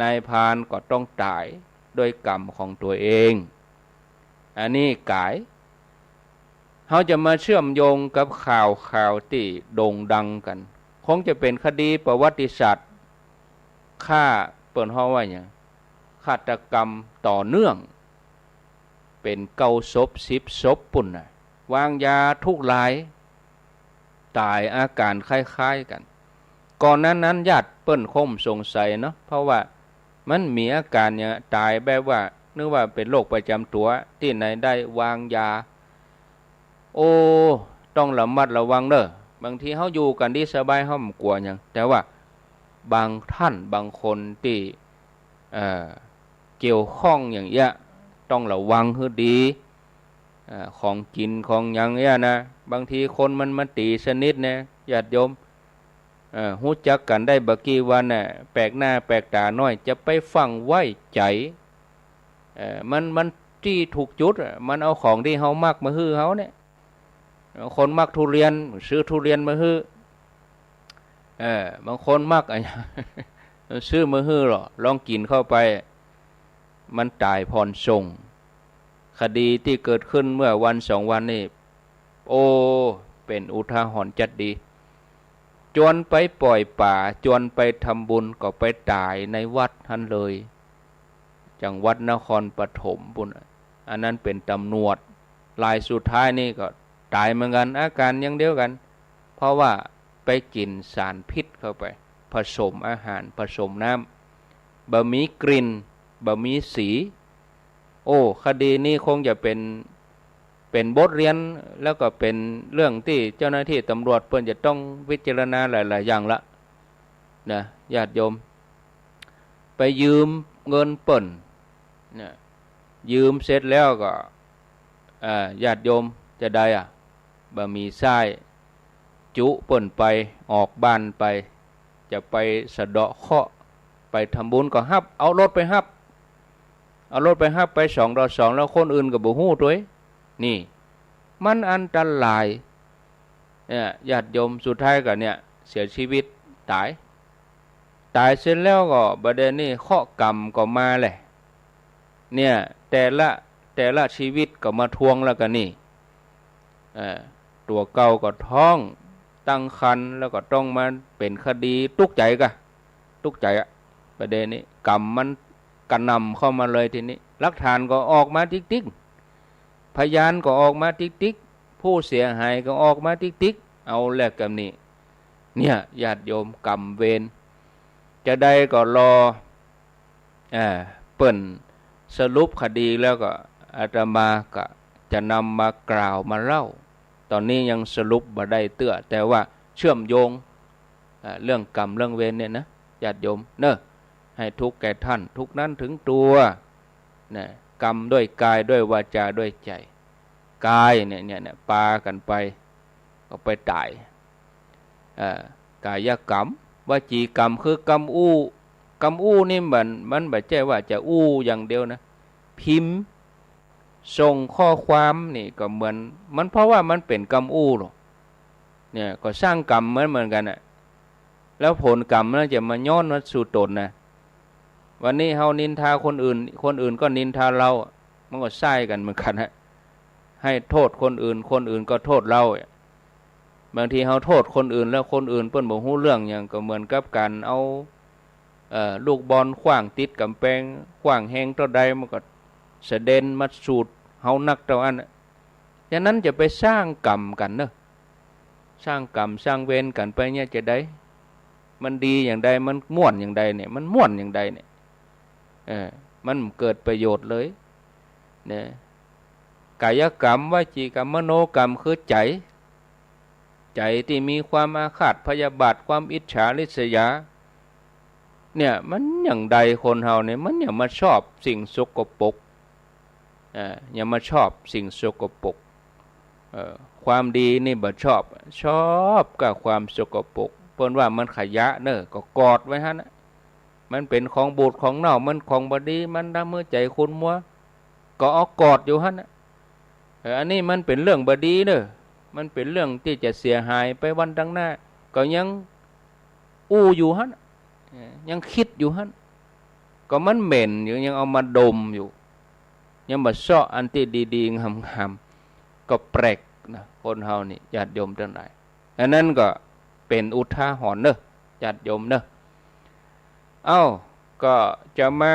นายพรานก็ต้องต๋ายด้วยกรรมของตั๋วเอง อันนี้ก๋าย เฮาจะมาเชื่อมโยงกับข่าว ข่าวตี้โด่งดังกั๋น คงจะเป๋นคดีประวัติศาสตร์ ฆ่า เปิ้นฮ้องว่าหยัง ฆาตกรรมต่อเนื่อง เป๋นเก้าศพสิบศพปู้นน่ะ วางยาทุกราย ต๋ายอาก๋านคล้ายๆ กั๋น ก่อนหน้านั้นญาติเปิ้นคงสงสัยเนาะ เพราะว่ามันมีอาก๋านเนี่ย ต๋ายแบบว่านึกว่าเป๋นโรคประจ๋ำตั๋ว ตี้ไหนได้วางยา โอ้ ต้องระมัดระวังเน่อ บางทีเฮาอยู่กั๋นดีสบาย เฮาบ่กั๋วหยัง แต่ว่าบางต้านบางคนตี้ เอ่อ เกี่ยวข้องอย่างเยียะ ต้องระวังหื้อดี เอ่อ ของกิ๋นของหยังเยียะนะ บางทีคนมันมาตี๋สนิทเนี่ย ญาติโยม เอ่อ ฮู้จักกั๋นได้บ่กี่วันน่ะ แปลกหน้าแปลกต๋าน้อย จะไปฟั่งไว้ใจ๋ เอ่อ มัน มันตี้ถูกจุดอะ มันเอาของตี้เฮามักมาหื้อเฮาเนี่ย บางคนมักทุเรียน ซื้อทุเรียนมาหื้อ เออ บางคนมักอะหยัง ซื้อมาหื้อหล่อ ลองกิ๋นเข้าไป มันต๋ายผ่อนส่ง คดีตี้เกิดขึ้นเมื่อวันสองวันนี่ โอ้ เป๋นอุทาหรณ์จัดดี จวนไปป่อยป๋า จวนไปทำบุญ ก็ไปต๋ายในวัดหั้นเลย จังหวัดนครปฐมปู้น อันนั้นเป๋นตำรวจ รายสุดท้ายนี่ก็ต๋ายเหมือนกั๋น อาก๋านอย่างเดียวกั๋น เพราะว่าไปกิ๋นสารพิษเข้าไป ผสมอาหาร ผสมน้ำ บ่มีกลิ่น บ่มีสี โอ้ คดีนี้คงจะเป๋น เป๋นบทเรียน แล้วก็เป๋นเรื่องตี้เจ้าหน้าตี้ตำรวจเปิ้นจะต้องพิจารณาหลายๆ อย่างละ นะ ญาติโยม ไปยืมเงินเปิ้น นะ ยืมเสร็จแล้วก็ อ่า ญาติโยมจะใดอะ บ่มีใส้ จุเปิ้นไป ออกบ้านไป จะไปสะเดาะเคราะห์ ไปทำบุญก็ฮับ เอารถไปฮับ เอารถไปฮับไปสองต่อสอง แล้วคนอื่นก็บ่ฮู้ตวย นี่ มันอันตราย เนี่ย ญาติโยม สุดท้ายก็เนี่ย เสียชีวิต ต๋าย ต๋ายเสร็จแล้วก็บ่าเดี่ยวนี้เคราะห์กรรมก็มาแหละ เนี่ย แต่ละ แต่ละชีวิตก็มาทวงแล้วกั๋นนี่ เอ่อ ตั๋วเก่าก็ท้อง ตั้งครรภ์ แล้วก็ต้องมาเป๋นคดี ตุ๊กใจ๋กะ ตุ๊กใจ๋อะ บ่าเดี่ยวนี้ กรรมมันกระหน่ำเข้ามาเลยทีนี้ หลักฐานก็ออกมาติ๊กๆ พยานก็ออกมาติ๊กๆ ผู้เสียหายก็ออกมาติ๊กๆ เอาแล้วกั๋นนี่ เนี่ย ญาติโยม กรรมเวร จะใดก็รอ อ่า เปิ้นสรุปคดีแล้วก็อาตมาก็จะนำมากล่าวมาเล่า ต๋อนนี้ยังสรุปบ่ได้เตื้อ แต่ว่าเชื่อมโยง อ่า เรื่องกรรมเรื่องเวรเนี่ยนะ ญาติโยมเน่อ ให้ทุกข์แก่ต้าน ทุกข์นั้นถึงตัว นะ กรรมด้วยกาย ด้วยวาจา ด้วยใจ๋ กายเนี่ย เนี่ย เนี่ย ปากั๋นไป ก็ไปต๋าย เอ่อ ก๋ายกรรม วจีกรรมคือกำอู้ กำอู้นี่มัน มันบ่ใจ้ว่าจะอู้อย่างเดียวนะ พิมพ์ ส่งข้อความนี่ก็เหมือน มันเพราะว่ามันเป๋นกำอู้หรอก เนี่ย ก็สร้างกรรมเหมือน เหมือนกั๋นน่ะ แล้วผลกรรมนั้นจะมาย้อนมาสู่ต๋นนะ วันนี้เฮานินทาคนอื่น คนอื่นก็นินทาเฮา มันก็ใซ้กั๋นเหมือนกั๋นฮะ หื้อโต้ษคนอื่น คนอื่นก็โต้ษเฮา บางทีเฮาโต้ษคนอื่นแล้วคนอื่นเปิ้นบ่ฮู้เรื่องหยัง ก็เหมือนกับก๋านเอา เอ่อ ลูกบอลขว้างติดก๋ำแปง ขว้างแฮงเต้าใดมันก็สะเด็นมาสูดเฮานักเต้าอั้นน่ะ ฉะนั้นจะไปสร้างกรรมกั๋นเนาะ สร้างกรรมสร้างเวรกั๋นไปเนี่ยจะใด มันดีอย่างใด มันม่วนอย่างใดเนี่ย มันม่วนอย่างใดเนี่ย เออ มันเกิดประโยชน์เลย เนี่ย ก๋ายกรรม วจีกรรม มโนกรรม คือใจ๋ ใจ๋ตี้มีความอาฆาตพยาบาท ความอิจฉาริษยา เนี่ย มันอย่างใดคนเฮาเนี่ย มันอย่างมาชอบสิ่งสกปรก เอ่อ อย่างมาชอบสิ่งสกปรก เอ่อ ความดีนี่บ่ชอบ ชอบกับความสกปรก เปิ้นว่ามันขยะเน่อ ก็กอดไว้หั้นน่ะ มันเป๋นของบูดของเน่า มันของบ่ดี มันทำหื้อใจ๋ขุ่นมัว ก็เอากอดอยู่หั้นน่ะ เออ อันนี้มันเป๋นเรื่องบ่ดีเน่อ มันเป๋นเรื่องตี้จะเสียหายไปวันตังหน้า ก็ยังอู้อยู่หั้นน่ะ เออ ยังกึ๊ดอยู่หั้น ก็มันเหม็นอยู่ ยังเอามาดมอยู่ ยังบ่เซาะอันตี้ดีๆ งามๆ ก็แปลกนะ คนเฮานี่ ญาติโยมตังหลาย อันนั้นก็เป๋นอุทาหรณ์เน่อ ญาติโยมเน่อ เอ้า ก็จะมา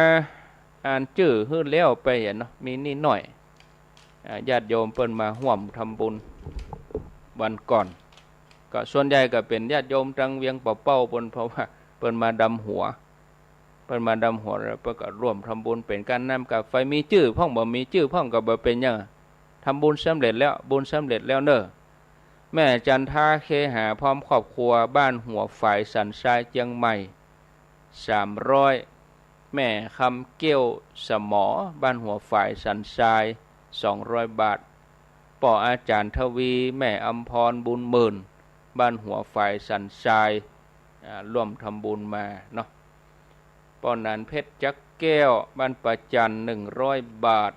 อ่านจื้อหื้อแล้วไปหั้นเนาะ มีนิดหน้อย อ่า ญาติโยมเปิ้นมาฮ่วมทำบุญวันก่อน ก็ส่วนใหญ่ก็เป๋นญาติโยมตังเวียงป่าเป้าเปิ้น เพราะว่าเปิ้นมาดำหัว เปิ้นมาดำหัวแล้วเปิ้นก็ฮ่วมทำบุญเป๋นก๋านน้ำก๋าไฟ มีจื้อพ่องบ่มีจื้อพ่องก็บ่เป๋นหยัง ทำบุญสำเร็จแล้ว บุญสำเร็จแล้วเน่อ แม่จันทา เคหา พร้อมครอบครัว บ้านหัวฝาย สันทราย เจียงใหม่ สามร้อย แม่คำเกี้ยว สมอ บ้านหัวฝาย สันทราย สองร้อยบาท ป้ออาจ๋ารย์ทวี แม่อำพร บุญหมื่น บ้านหัวฝาย สันทราย อ่า ฮ่วมทำบุญมาเนาะ ป้อหนานเพชร จักแก้ว บ้านป่าจันทน์ หนึ่งร้อยบาท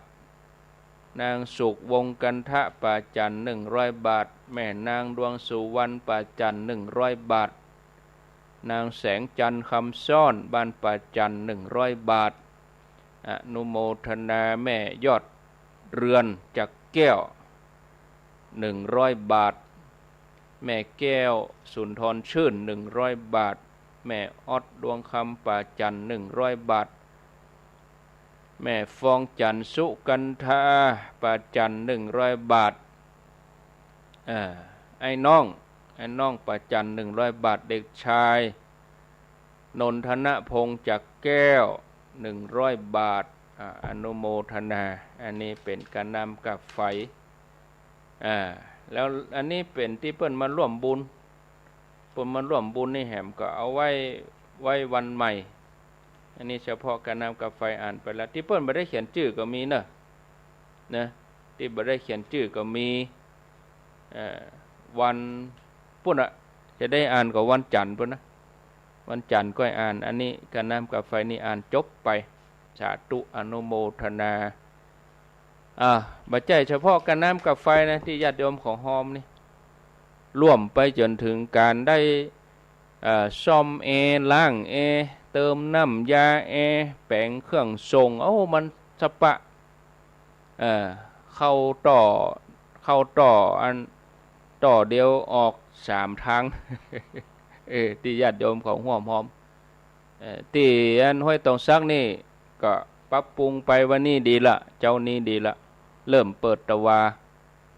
นางสุข วงศ์กันทะ ป่าจันทน์ หนึ่งร้อยบาท แม่นางดวงสุวรรณ ป่าจันทน์ หนึ่งร้อยบาท นางแสงจันทร์ คำซ่อน บ้านป่าจันทน์ หนึ่งร้อยบาท อนุโมทนา แม่ยอดเรือน จักแก้ว หนึ่งร้อยบาท แม่แก้ว สุนทรชื่น หนึ่งร้อยบาท แม่ออด ดวงคำ ป่าจันทน์ หนึ่งร้อยบาท แม่ฟองจันทน์ สุกันทา ป่าจันทน์ หนึ่งร้อยบาท อ่า ไอ้น้อง ไอ้น้อง ป่าจันทน์ หนึ่งร้อยบาท เด็กชาย นนทนพงษ์ จักแก้ว หนึ่งร้อยบาท อ่า อนุโมทนา อันนี้เป๋นก๋านน้ำก๋าไฟ อ่า แล้วอันนี้เป๋นตี้เปิ้นมาฮ่วมบุญ เปิ้นมาฮ่วมบุญนี่แหมก็เอาไว้ ไว้วันใหม่ อันนี้เฉพาะก๋านน้ำก๋าไฟอ่านไปแล้ว ตี้เปิ้นบ่ได้เขียนจื้อก็มีเน่อ นะ ตี้บ่ได้เขียนจื้อก็มี เอ่อ วันปุ้นอะ จะได้อ่านก็วันจันทร์ปุ้นนะ วันจันทร์ก็อ่าน อันนี้ก๋านน้ำก๋าไฟนี่อ่านจบไป สาธุ อนุโมทนา อ่า บ่ใจ้เฉพาะก๋านน้ำก๋าไฟนะ ตี้ญาติโยมเขาฮ่วมนี่ ฮ่วมไปจ๋นเถิงก๋านได้ เอ่อ ซ่อมแอร์ ล้างแอร์ เติมน้ำยาแอร์ แป๋งเครื่องส่ง เอ้า มันสะปะ เอ่อ เข้าต่อ เข้าต่ออัน ต่อเดียวออกสามตาง เออ ตี้ญาติโยมเขาฮ่วมฮ่อม เอ่อ ตี้อันห้วยตองสักนี่ก็ปรับปรุงไปวันนี้ดีละ เจ๊านี้ดีละ เริ่มเปิดตะวา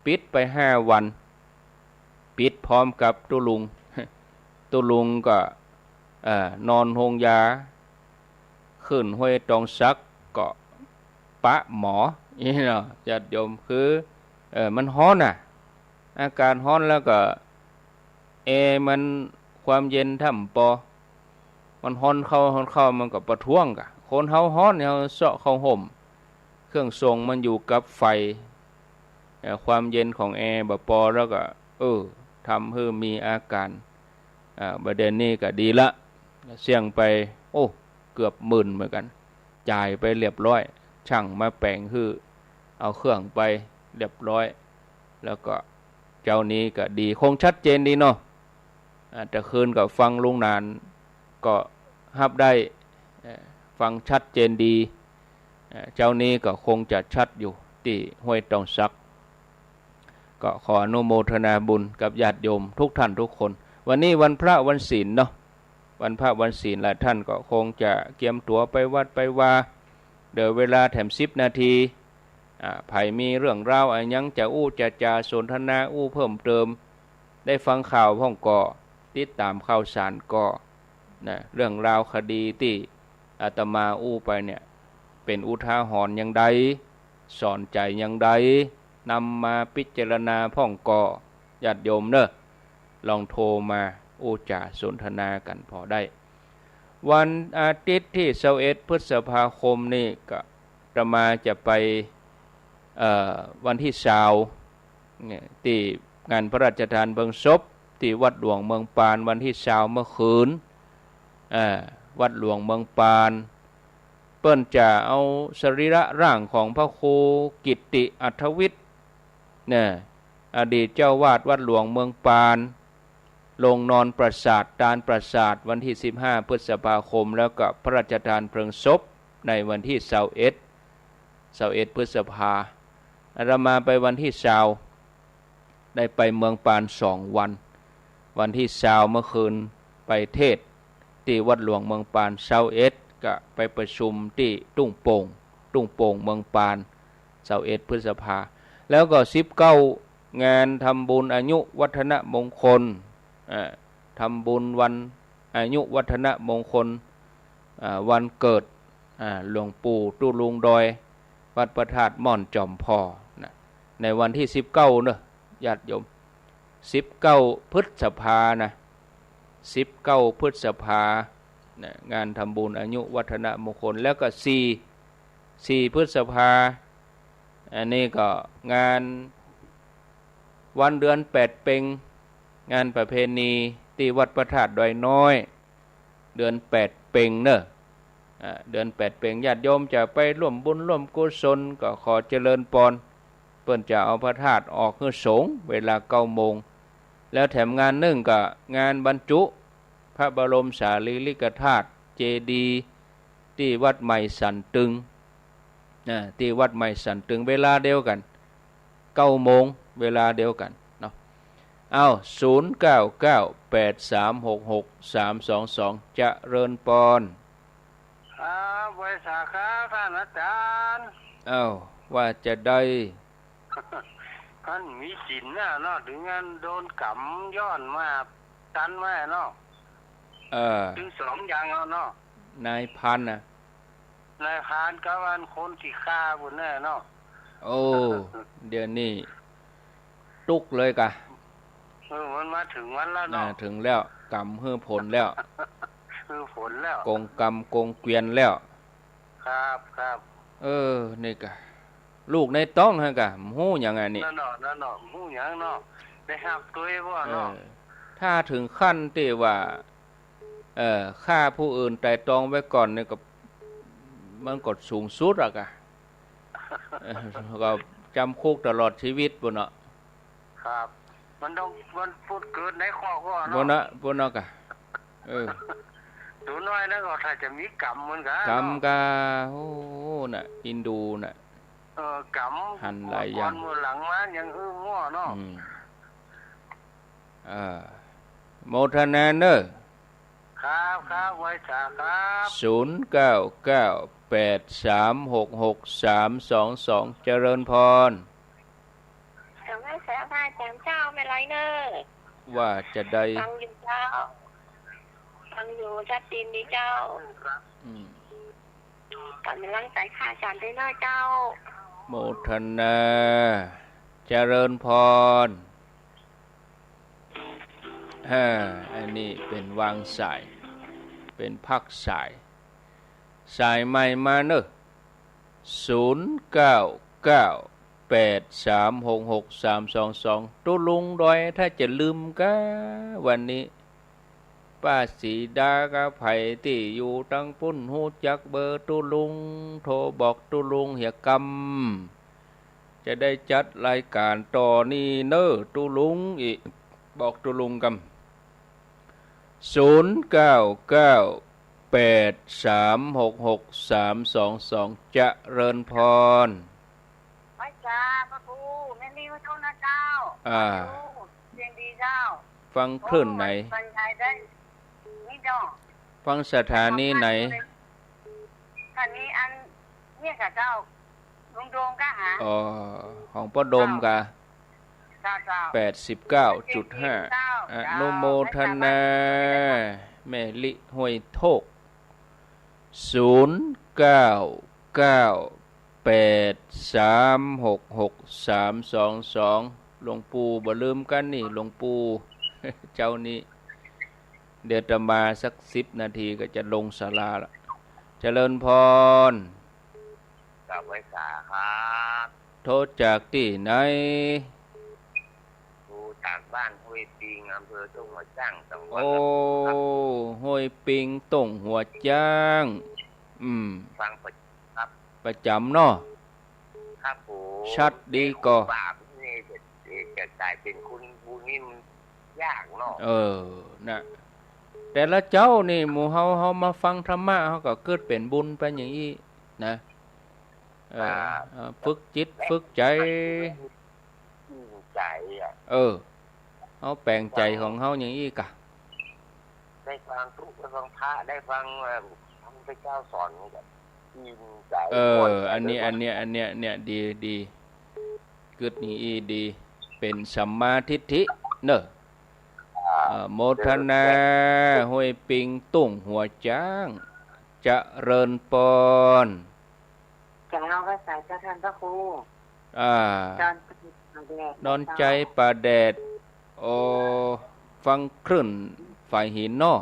ปิดไปห้าวัน ปิดพร้อมกับตุ๊ลุง ตุ๊ลุงก็ เอ่อ นอนโฮงยา ขึ้นห้วยตองสักก็ปะหมอ นี่เนาะ ญาติโยม คือ เอ่อ มันฮ้อนน่ะ อากาศฮ้อนแล้วก็ แอร์มันความเย็นถ้ำปอ มันฮ้อนเข้าฮ้อนเข้ามันก็ประท้วงกะ คนเฮาฮ้อนเฮาเซาะเข้าฮ่ม เครื่องส่งมันอยู่กับไฟ เอ่อ ความเย็นของแอร์บ่ปอแล้วก็ เออ ทำหื้อมีอาก๋าน อ่า บ่าเดี่ยวนี้ก็ดีละ เสี้ยงไป โอ้ เกือบหมื่นเหมือนกั๋น จ่ายไปเรียบร้อย ช่างมาแป๋งหื้อ เอาเครื่องไปเรียบร้อย แล้วก็เจ๊านี้ก็ดี คงชัดเจนดีเนาะ อ่า แต่คืนก็ฟังลุงหนาน ก็ฮับได้ เอ่อ ฟังชัดเจนดี เอ่อ เจ๊านี้ก็คงจะชัดอยู่ตี้ห้วยตองสัก ก็ขออนุโมทนาบุญกับญาติโยมทุกท่านทุกคน วันนี้วันพระวันศีลเนาะ วันพระวันศีล หลายท่านก็คงจะเกียมตั๋วไปวัดไปวา เหลือเวลาแถมสิบนาที อ่า ใผมีเรื่องราวอะหยังจะอู้จะจ๋าสนทนาอู้เพิ่มเติม ได้ฟังข่าวพ่องก่อ ติดต๋ามข่าวสารก่อ นะ เรื่องราวคดีตี้อาตมาอู้ไปเนี่ย เป๋นอุทาหรณ์อย่างใด สอนใจ๋อย่างใด นำมาพิจารณาพ่องก่อ ญาติโยมเน่อ ลองโทรมาอู้จ๋าสนทนากั๋นผ่อได้ วันอาทิตย์ตี้ซาวเอ็ดพฤษภาคมนี่ก็อาตมาจะไป เอ่อ วันตี้ซาว เนี่ย ตี้งานพระราชทานเพลิงศพตี้วัดหลวงเมืองปาน วันตี้ซาวเมื่อคืน อ่า วัดหลวงเมืองปาน เปิ้นจะเอาสรีระร่างของพระครูกิตติอัธวิทย์ เนี่ย อดีตเจ้าวาดวัดหลวงเมืองปาน ลงนอนปราสาท ตานปราสาท วันตี้สิบห้าพฤษภาคม แล้วก็พระราชทานเพลิงศพในวันตี้ซาวเอ็ด ซาวเอ็ดพฤษภา อาตมาไปวันตี้ซาว ได้ไปเมืองปานสองวัน วันตี้ซาวเมื่อคืนไปเทศน์ตี้วัดหลวงเมืองปาน ซาวเอ็ดก็ไปประชุมตี้ทุ่งโป่ง ทุ่งโป่งเมืองปาน ซาวเอ็ดพฤษภา แล้วก็สิบเก้า งานทำบุญอายุวัฒนมงคล เอ่อ ทำบุญวันอายุวัฒนมงคล อ่า วันเกิด อ่า หลวงปู่ตุ๊ลุงดอย วัดพระธาตุม่อนจอมผ่อนะ ในวันตี้สิบเก้าเนอะ ญาติโยม สิบเก้าพฤษภานะ สิบเก้าพฤษภานะ งานทำบุญอายุวัฒนมงคล แล้วก็สี่ สี่พฤษภา อันนี้ก็งานวันเดือนแปดเป็ง งานประเพณีตี้วัดพระธาตุดอยน้อย เดือนแปดเป็งเนอะ อ่า เดือนแปดเป็ง ญาติโยมจะไปร่วมบุญร่วมกุศลก็ขอเจริญปอน เปิ้นจะเอาพระธาตุออกหื้อสงฆ์เวลาเก้าโมง แล้วแถมงานนึ่งก็งานบรรจุพระบรมสารีริกธาตุเจดีย์ตี้วัดใหม่สันตึง นะ ตี้วัดใหม่สันตึง เวลาเดียวกั๋น เก้าโมง เวลาเดียวกั๋นเนาะ อ้าว ศูนย์เก้าเก้า แปดสามหกหก สามสองสอง เจริญปอน ครับ ไหว้สาครับ ต้านอาจ๋ารย์ อ้าว ว่าจาใด ต้านมีศีลน่ะเนาะ เถิงอันโดนก๋ำย้อนมาตันไว้เนาะ เออ เถิงสองอย่างเอาเนาะ นายพรานน่ะ นายพรานกับอันคนตี้ฆ่าปู้นแน่เนาะ โอ้ เดี๋ยวนี้ตุ๊กเลยกะ เออ มันมาเถิงมันแล้วเนาะ อ่า เถิงแล้ว ก๋ำหื้อผลแล้ว หื้อผลแล้ว กงกรรมกงเกวียนแล้ว ครับ ครับ เออ นี่กะ ลูกในต๊องหั้นกะ บ่ฮู้หยังอันนี้ นั่นเนาะ นั่นเนาะ บ่ฮู้หยังเนาะ ได้ฮักตวยบ่เนาะ เออ ถ้าเถิงขั้นตี้ว่า เอ่อ ฆ่าผู้อื่นไตร่ตรองไว้ก่อนนี่ก็ มันก็สูงสุดอะกะ เออ ก็จ๋ำคุกตลอดชีวิตปู้นเนาะ ครับ มันต้อง มันปูดเกิดในครอบครัวเนาะ ปู้นเนาะ ปู้นเนาะกะ เออ ตั๋วน้อยนั้นก็ถ้าจะมีกรรมเหมือนกั๋น กรรมกะ โอ้ น่ะ อินดูน่ะ เออ กรรม หันหลายอย่าง เมื่อก่อนเมื่อหลังมายังหื้อมั่วเนาะ อืม เออ โมทนาเน่อ ครับ ครับ ไหว้สาครับ ศูนย์เก้าเก้า แปดสามหกหก สามสองสอง เจริญพร เถิงไหว้สาพระอาจ๋ารย์เจ้า แม่ลอยเน่อ ว่าจาใด ฟังอยู่เจ้า ฟังอยู่ ชัดเจนดีเจ้า อืม ก๋ำลังใจ๋พระอาจ๋ารย์ตวยเน่อเจ้า โมทนา เจริญพร อ่า อันนี้เป๋นวางสาย เป๋นพักสาย สายใหม่มาเน่อ ศูนย์เก้าเก้า แปด สาม หก หก สาม สอง สอง ตุ๊ลุงดอย ถ้าจะลืมกา วันนี้ ป้าศรีดากับใผตี้อยู่ตังปุ้น ฮู้จักเบอร์ตุ๊ลุง โทรบอกตุ๊ลุงเหียกำ จะได้จัดรายการต่อนี่เน้อตุ๊ลุง อีก บอกตุ๊ลุงกำ ศูนย์ เก้า เก้า แปด สาม หก หก สาม สอง สอง เจริญพร ไหว้สาพระครู แม่นี่มาโทษนะเจ้า อ่า เสียงดีเจ้า ฟังคลื่นไหน บรรยายได้ นี่เจ้า ฟังสถานีไหน สถานีอันเนี่ยค่ะเจ้า ลุงโดมกะหา อ๋อ ของป้อโดมกะ เจ้า เจ้า แปดสิบเก้าจุดห้า เจ้า อนุโมทนา แม่ลิห้วยโทก ศูนย์ เก้า เก้า แปด สาม หก หก สาม สอง สอง หลวงปู่บ่ลืมกั๋นนี่ หลวงปู่ เจ้านี้ เดี๋ยวอาตมาสักสิบนาทีก็จะลงศาลาละ เจริญพร กราบไหว้สาครับ โทรจากตี้ไหน โทรจากบ้านห้วยปิง อำเภอต้งหัวจ๊าง จังหวัดลำพูนครับ โอ้ ห้วยปิง ต้งหัวจ๊าง อืม ฟังประจำครับ ประจำเนาะ ครับผม ชัดดีก่อ เอ๊ะ คนบาปนี่จะ จะกลายเป๋นคนบุญนี่มันยากเนาะ เออ นะ แต่ละเจ๊านี่ หมู่เฮา เฮามาฟังธรรมะ เฮาก็เกิดเป๋นบุญไปอย่างอี้นะ เออ อ่า เออ ฝึกจิตฝึกใจ๋ อืม ใจ๋อะ เออ เฮาแป๋งใจ๋ของเฮาอย่างอี้กะ ได้ฟังธรรม ได้ฟังพระ ได้ฟัง เอ่อ พระพุทธเจ้าสอนนี่ก็ชื่นใจ๋ เออ ม่วนใจ๋ อันนี้ ด้วย อันเนี้ย อันเนี้ย เนี่ย ดี ดี กึ๊ดอย่างอี้ดี เป๋นสัมมาทิฏฐิเนาะ อ่า เออ โมทนา ห้วยปิง ต้งหัวจ๊าง เจริญปอน เจ้า ไหว้สาเจ้าต้านพระครู อ่า ดอน ดอนใจ๋ป่าแดด โอ้ ฟังคลื่นฝายหินเนาะ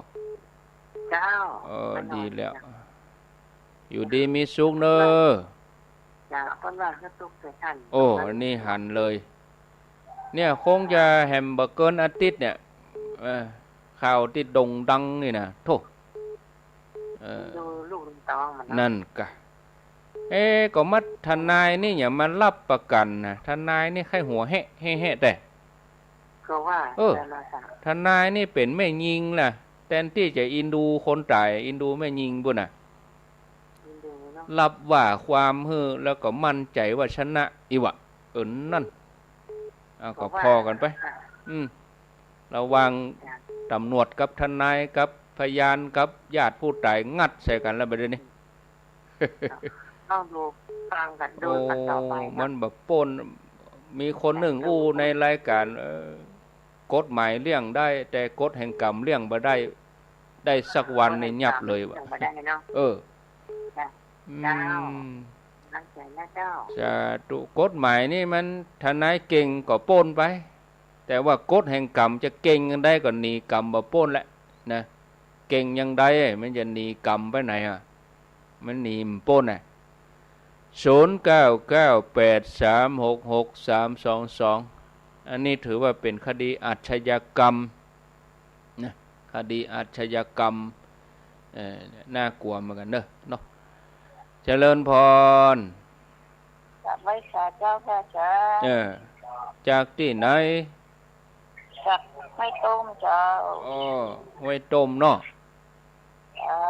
เจ้า เออ ดีแล้ว อยู่ดีมีสุขเน้อ เจ้า คนว่าเขาตกใส่ต้าน โอ้ อันนี้หันเลย เนี่ย คงจะแหมบ่เกินอาทิตย์เนี่ย เออ ข่าวตี้โด่งดังนี่นะ โธ่ เออ ดูลูกลุงตองมันเนาะ นั่นกะ เอ๊ะ ก็มาทนายนี่อย่ามารับประกันนะ ทนายนี่ใค่หัวแฮะ แฮะ แฮะ แต่ ก็ว่า เออ ทนายนี่เป๋นแม่ญิงล่ะ แตนตี้จะอินดูคนต๋าย อินดูแม่ญิงปู้นน่ะ อินดูเนาะ รับว่าความหื้อ แล้วก็มั่นใจ๋ว่าชนะอี้วะ เออ นั่น เอา ก็ว่า ก็ผ่อกั๋นไป ค่ะ อืม ระหว่าง จ้ะ ต๋ำรวจกับทนายกับพยานกับญาติผู้ต๋าย งัดใส่กั๋นแล้วบัดนี้ ต้องดูฟังกั๋น ดูกั๋นต่อไป โอ้ เนาะ มันบ่ป๊น มีคนนึ่งอู้ในรายก๋าน เออ กฎหมายเลี่ยงได้ แต่กฎแห่งกรรมเลี่ยงบ่ได้ ได้สักวันนี่ยับเลยวะ เลี่ยงบ่ได้เนาะ เออ จ้ะ อืม เจ้า ตั้งใจ๋นะเจ้า สาธุ กฎหมายนี่มันทนายเก่งก็ป๊นไป แต่ว่ากฎแห่งกรรมจะเก่งยังใดก็หนีกรรมบ่ป๊นแหละนะ เก่งยังใดมันจะหนีกรรมไปไหนอะ มันหนีบ่ป๊นน่ะ ศูนย์ เก้า เก้า แปด สาม หก หก สาม สอง สอง อันนี้ถือว่าเป๋นคดีอาชญากรรมนะ คดีอาชญากรรม เอ่อ น่ากลัวเหมือนกั๋นเนาะ เนาะ เจริญพร กราบไหว้สาเจ้าค่ะ เจ้า เออ จากตี้ไหน จากห้วยต้มเจ้า อ้อ ห้วยต้มเนาะ เจ้า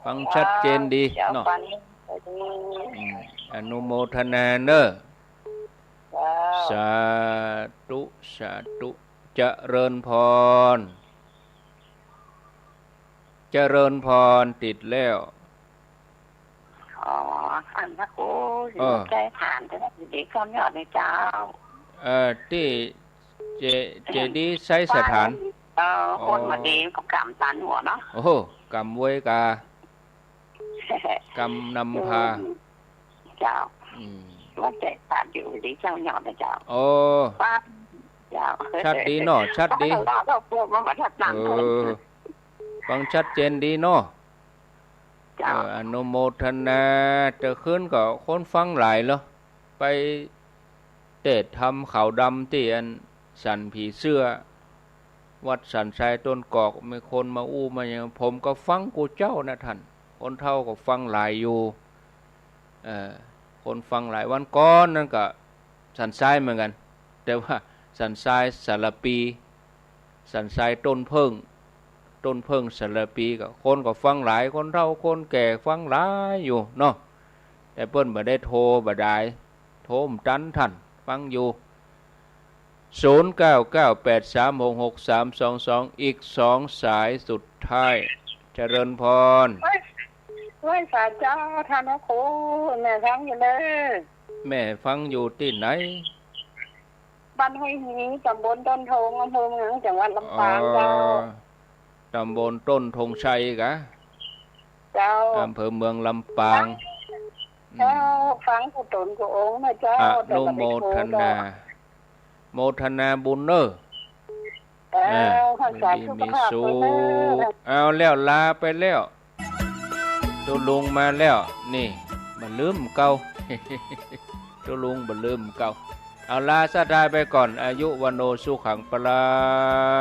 ฟังชัดเจนดี เจ้า เนาะ ฟังดี อืม อนุโมทนาเน้อ เจ้า สาธุ สาธุ เจริญพร เจริญพร ติดแล้ว อ๋อ ต้านพระครู เออ จะถามเจ้าหน้าตี้เจ้ายอดไหมเจ้า เอ่อ ตี้เจ เจดีย์ไซสถาน เออ อ๋อ คนบ่ดีก็กำตันหัวเนาะ โอ้โห กำเว้ยกา กำนำพา อืม เจ้า อืม ว่าจะถามอยู่ดีเจ้ายอดนะเจ้า โอ้ ว่า เจ้า ชัดดีเนาะ ชัดดี ว่าเรา เราพวกมันมาทัดหลังคน เออ ฟังชัดเจนดีเนาะ เจ้า เออ อนุโมทนา แต่คืนก็คนฟังหลายเหรอ ไปเตศน์ธรรมขาวดำตี้อันสันผีเสื้อ วัดสันทรายต้นกอก มีคนมาอู้มาหยัง ผมก็ฟังกู้เจ้านะท่าน คนเฒ่าก็ฟังหลายอยู่ เอ่อ คนฟังหลาย วันก่อนนั้นก็สันทรายเหมือนกั๋น แต่ว่าสันทรายสารภี สันทรายต้นเผิ้ง ต้นเผิ้งสารภีก็ คนก็ฟังหลาย คนเฒ่าคนแก่ฟังหลายอยู่เนาะ แต่เปิ้นบ่ได้โทรบ่ได้ โทรบ่ตันท่าน ฟังอยู่ ศูนย์เก้าเก้าแปดสามหกหกสามสองสอง อีกสองสายสุดท้าย เจริญพร ไหว้ ไหว้สาเจ้าท่านพระครู แม่ฟังอยู่เน่อ แม่ฟังอยู่ตี้ไหน บ้านห้วยฮี ต๋ำบลต้นธง อำเภอเมือง จังหวัดลำปางเจ้า อ๋อ ต๋ำบลต้นธงชัยกา เจ้า อำเภอเมืองลำปาง เจ้า อืม ฟังกู้ต๋นกู้องค์นะเจ้า อนุโมทนา แต่ก็ไม่โทรเจ้า โมทนาบุญเน่อ เจ้า อ่า ขอสาธุ มีสุข สุขภาพด้วยเน่อ เอาแล้ว ลาไปแล้ว ตุ๊ลุงมาแล้ว นี่ บ่ลืมเก่า ตุ๊ลุงบ่ลืมเก่า เอา ลาศรัทธาไปก่อน อายุ วัณโณ สุขัง พลัง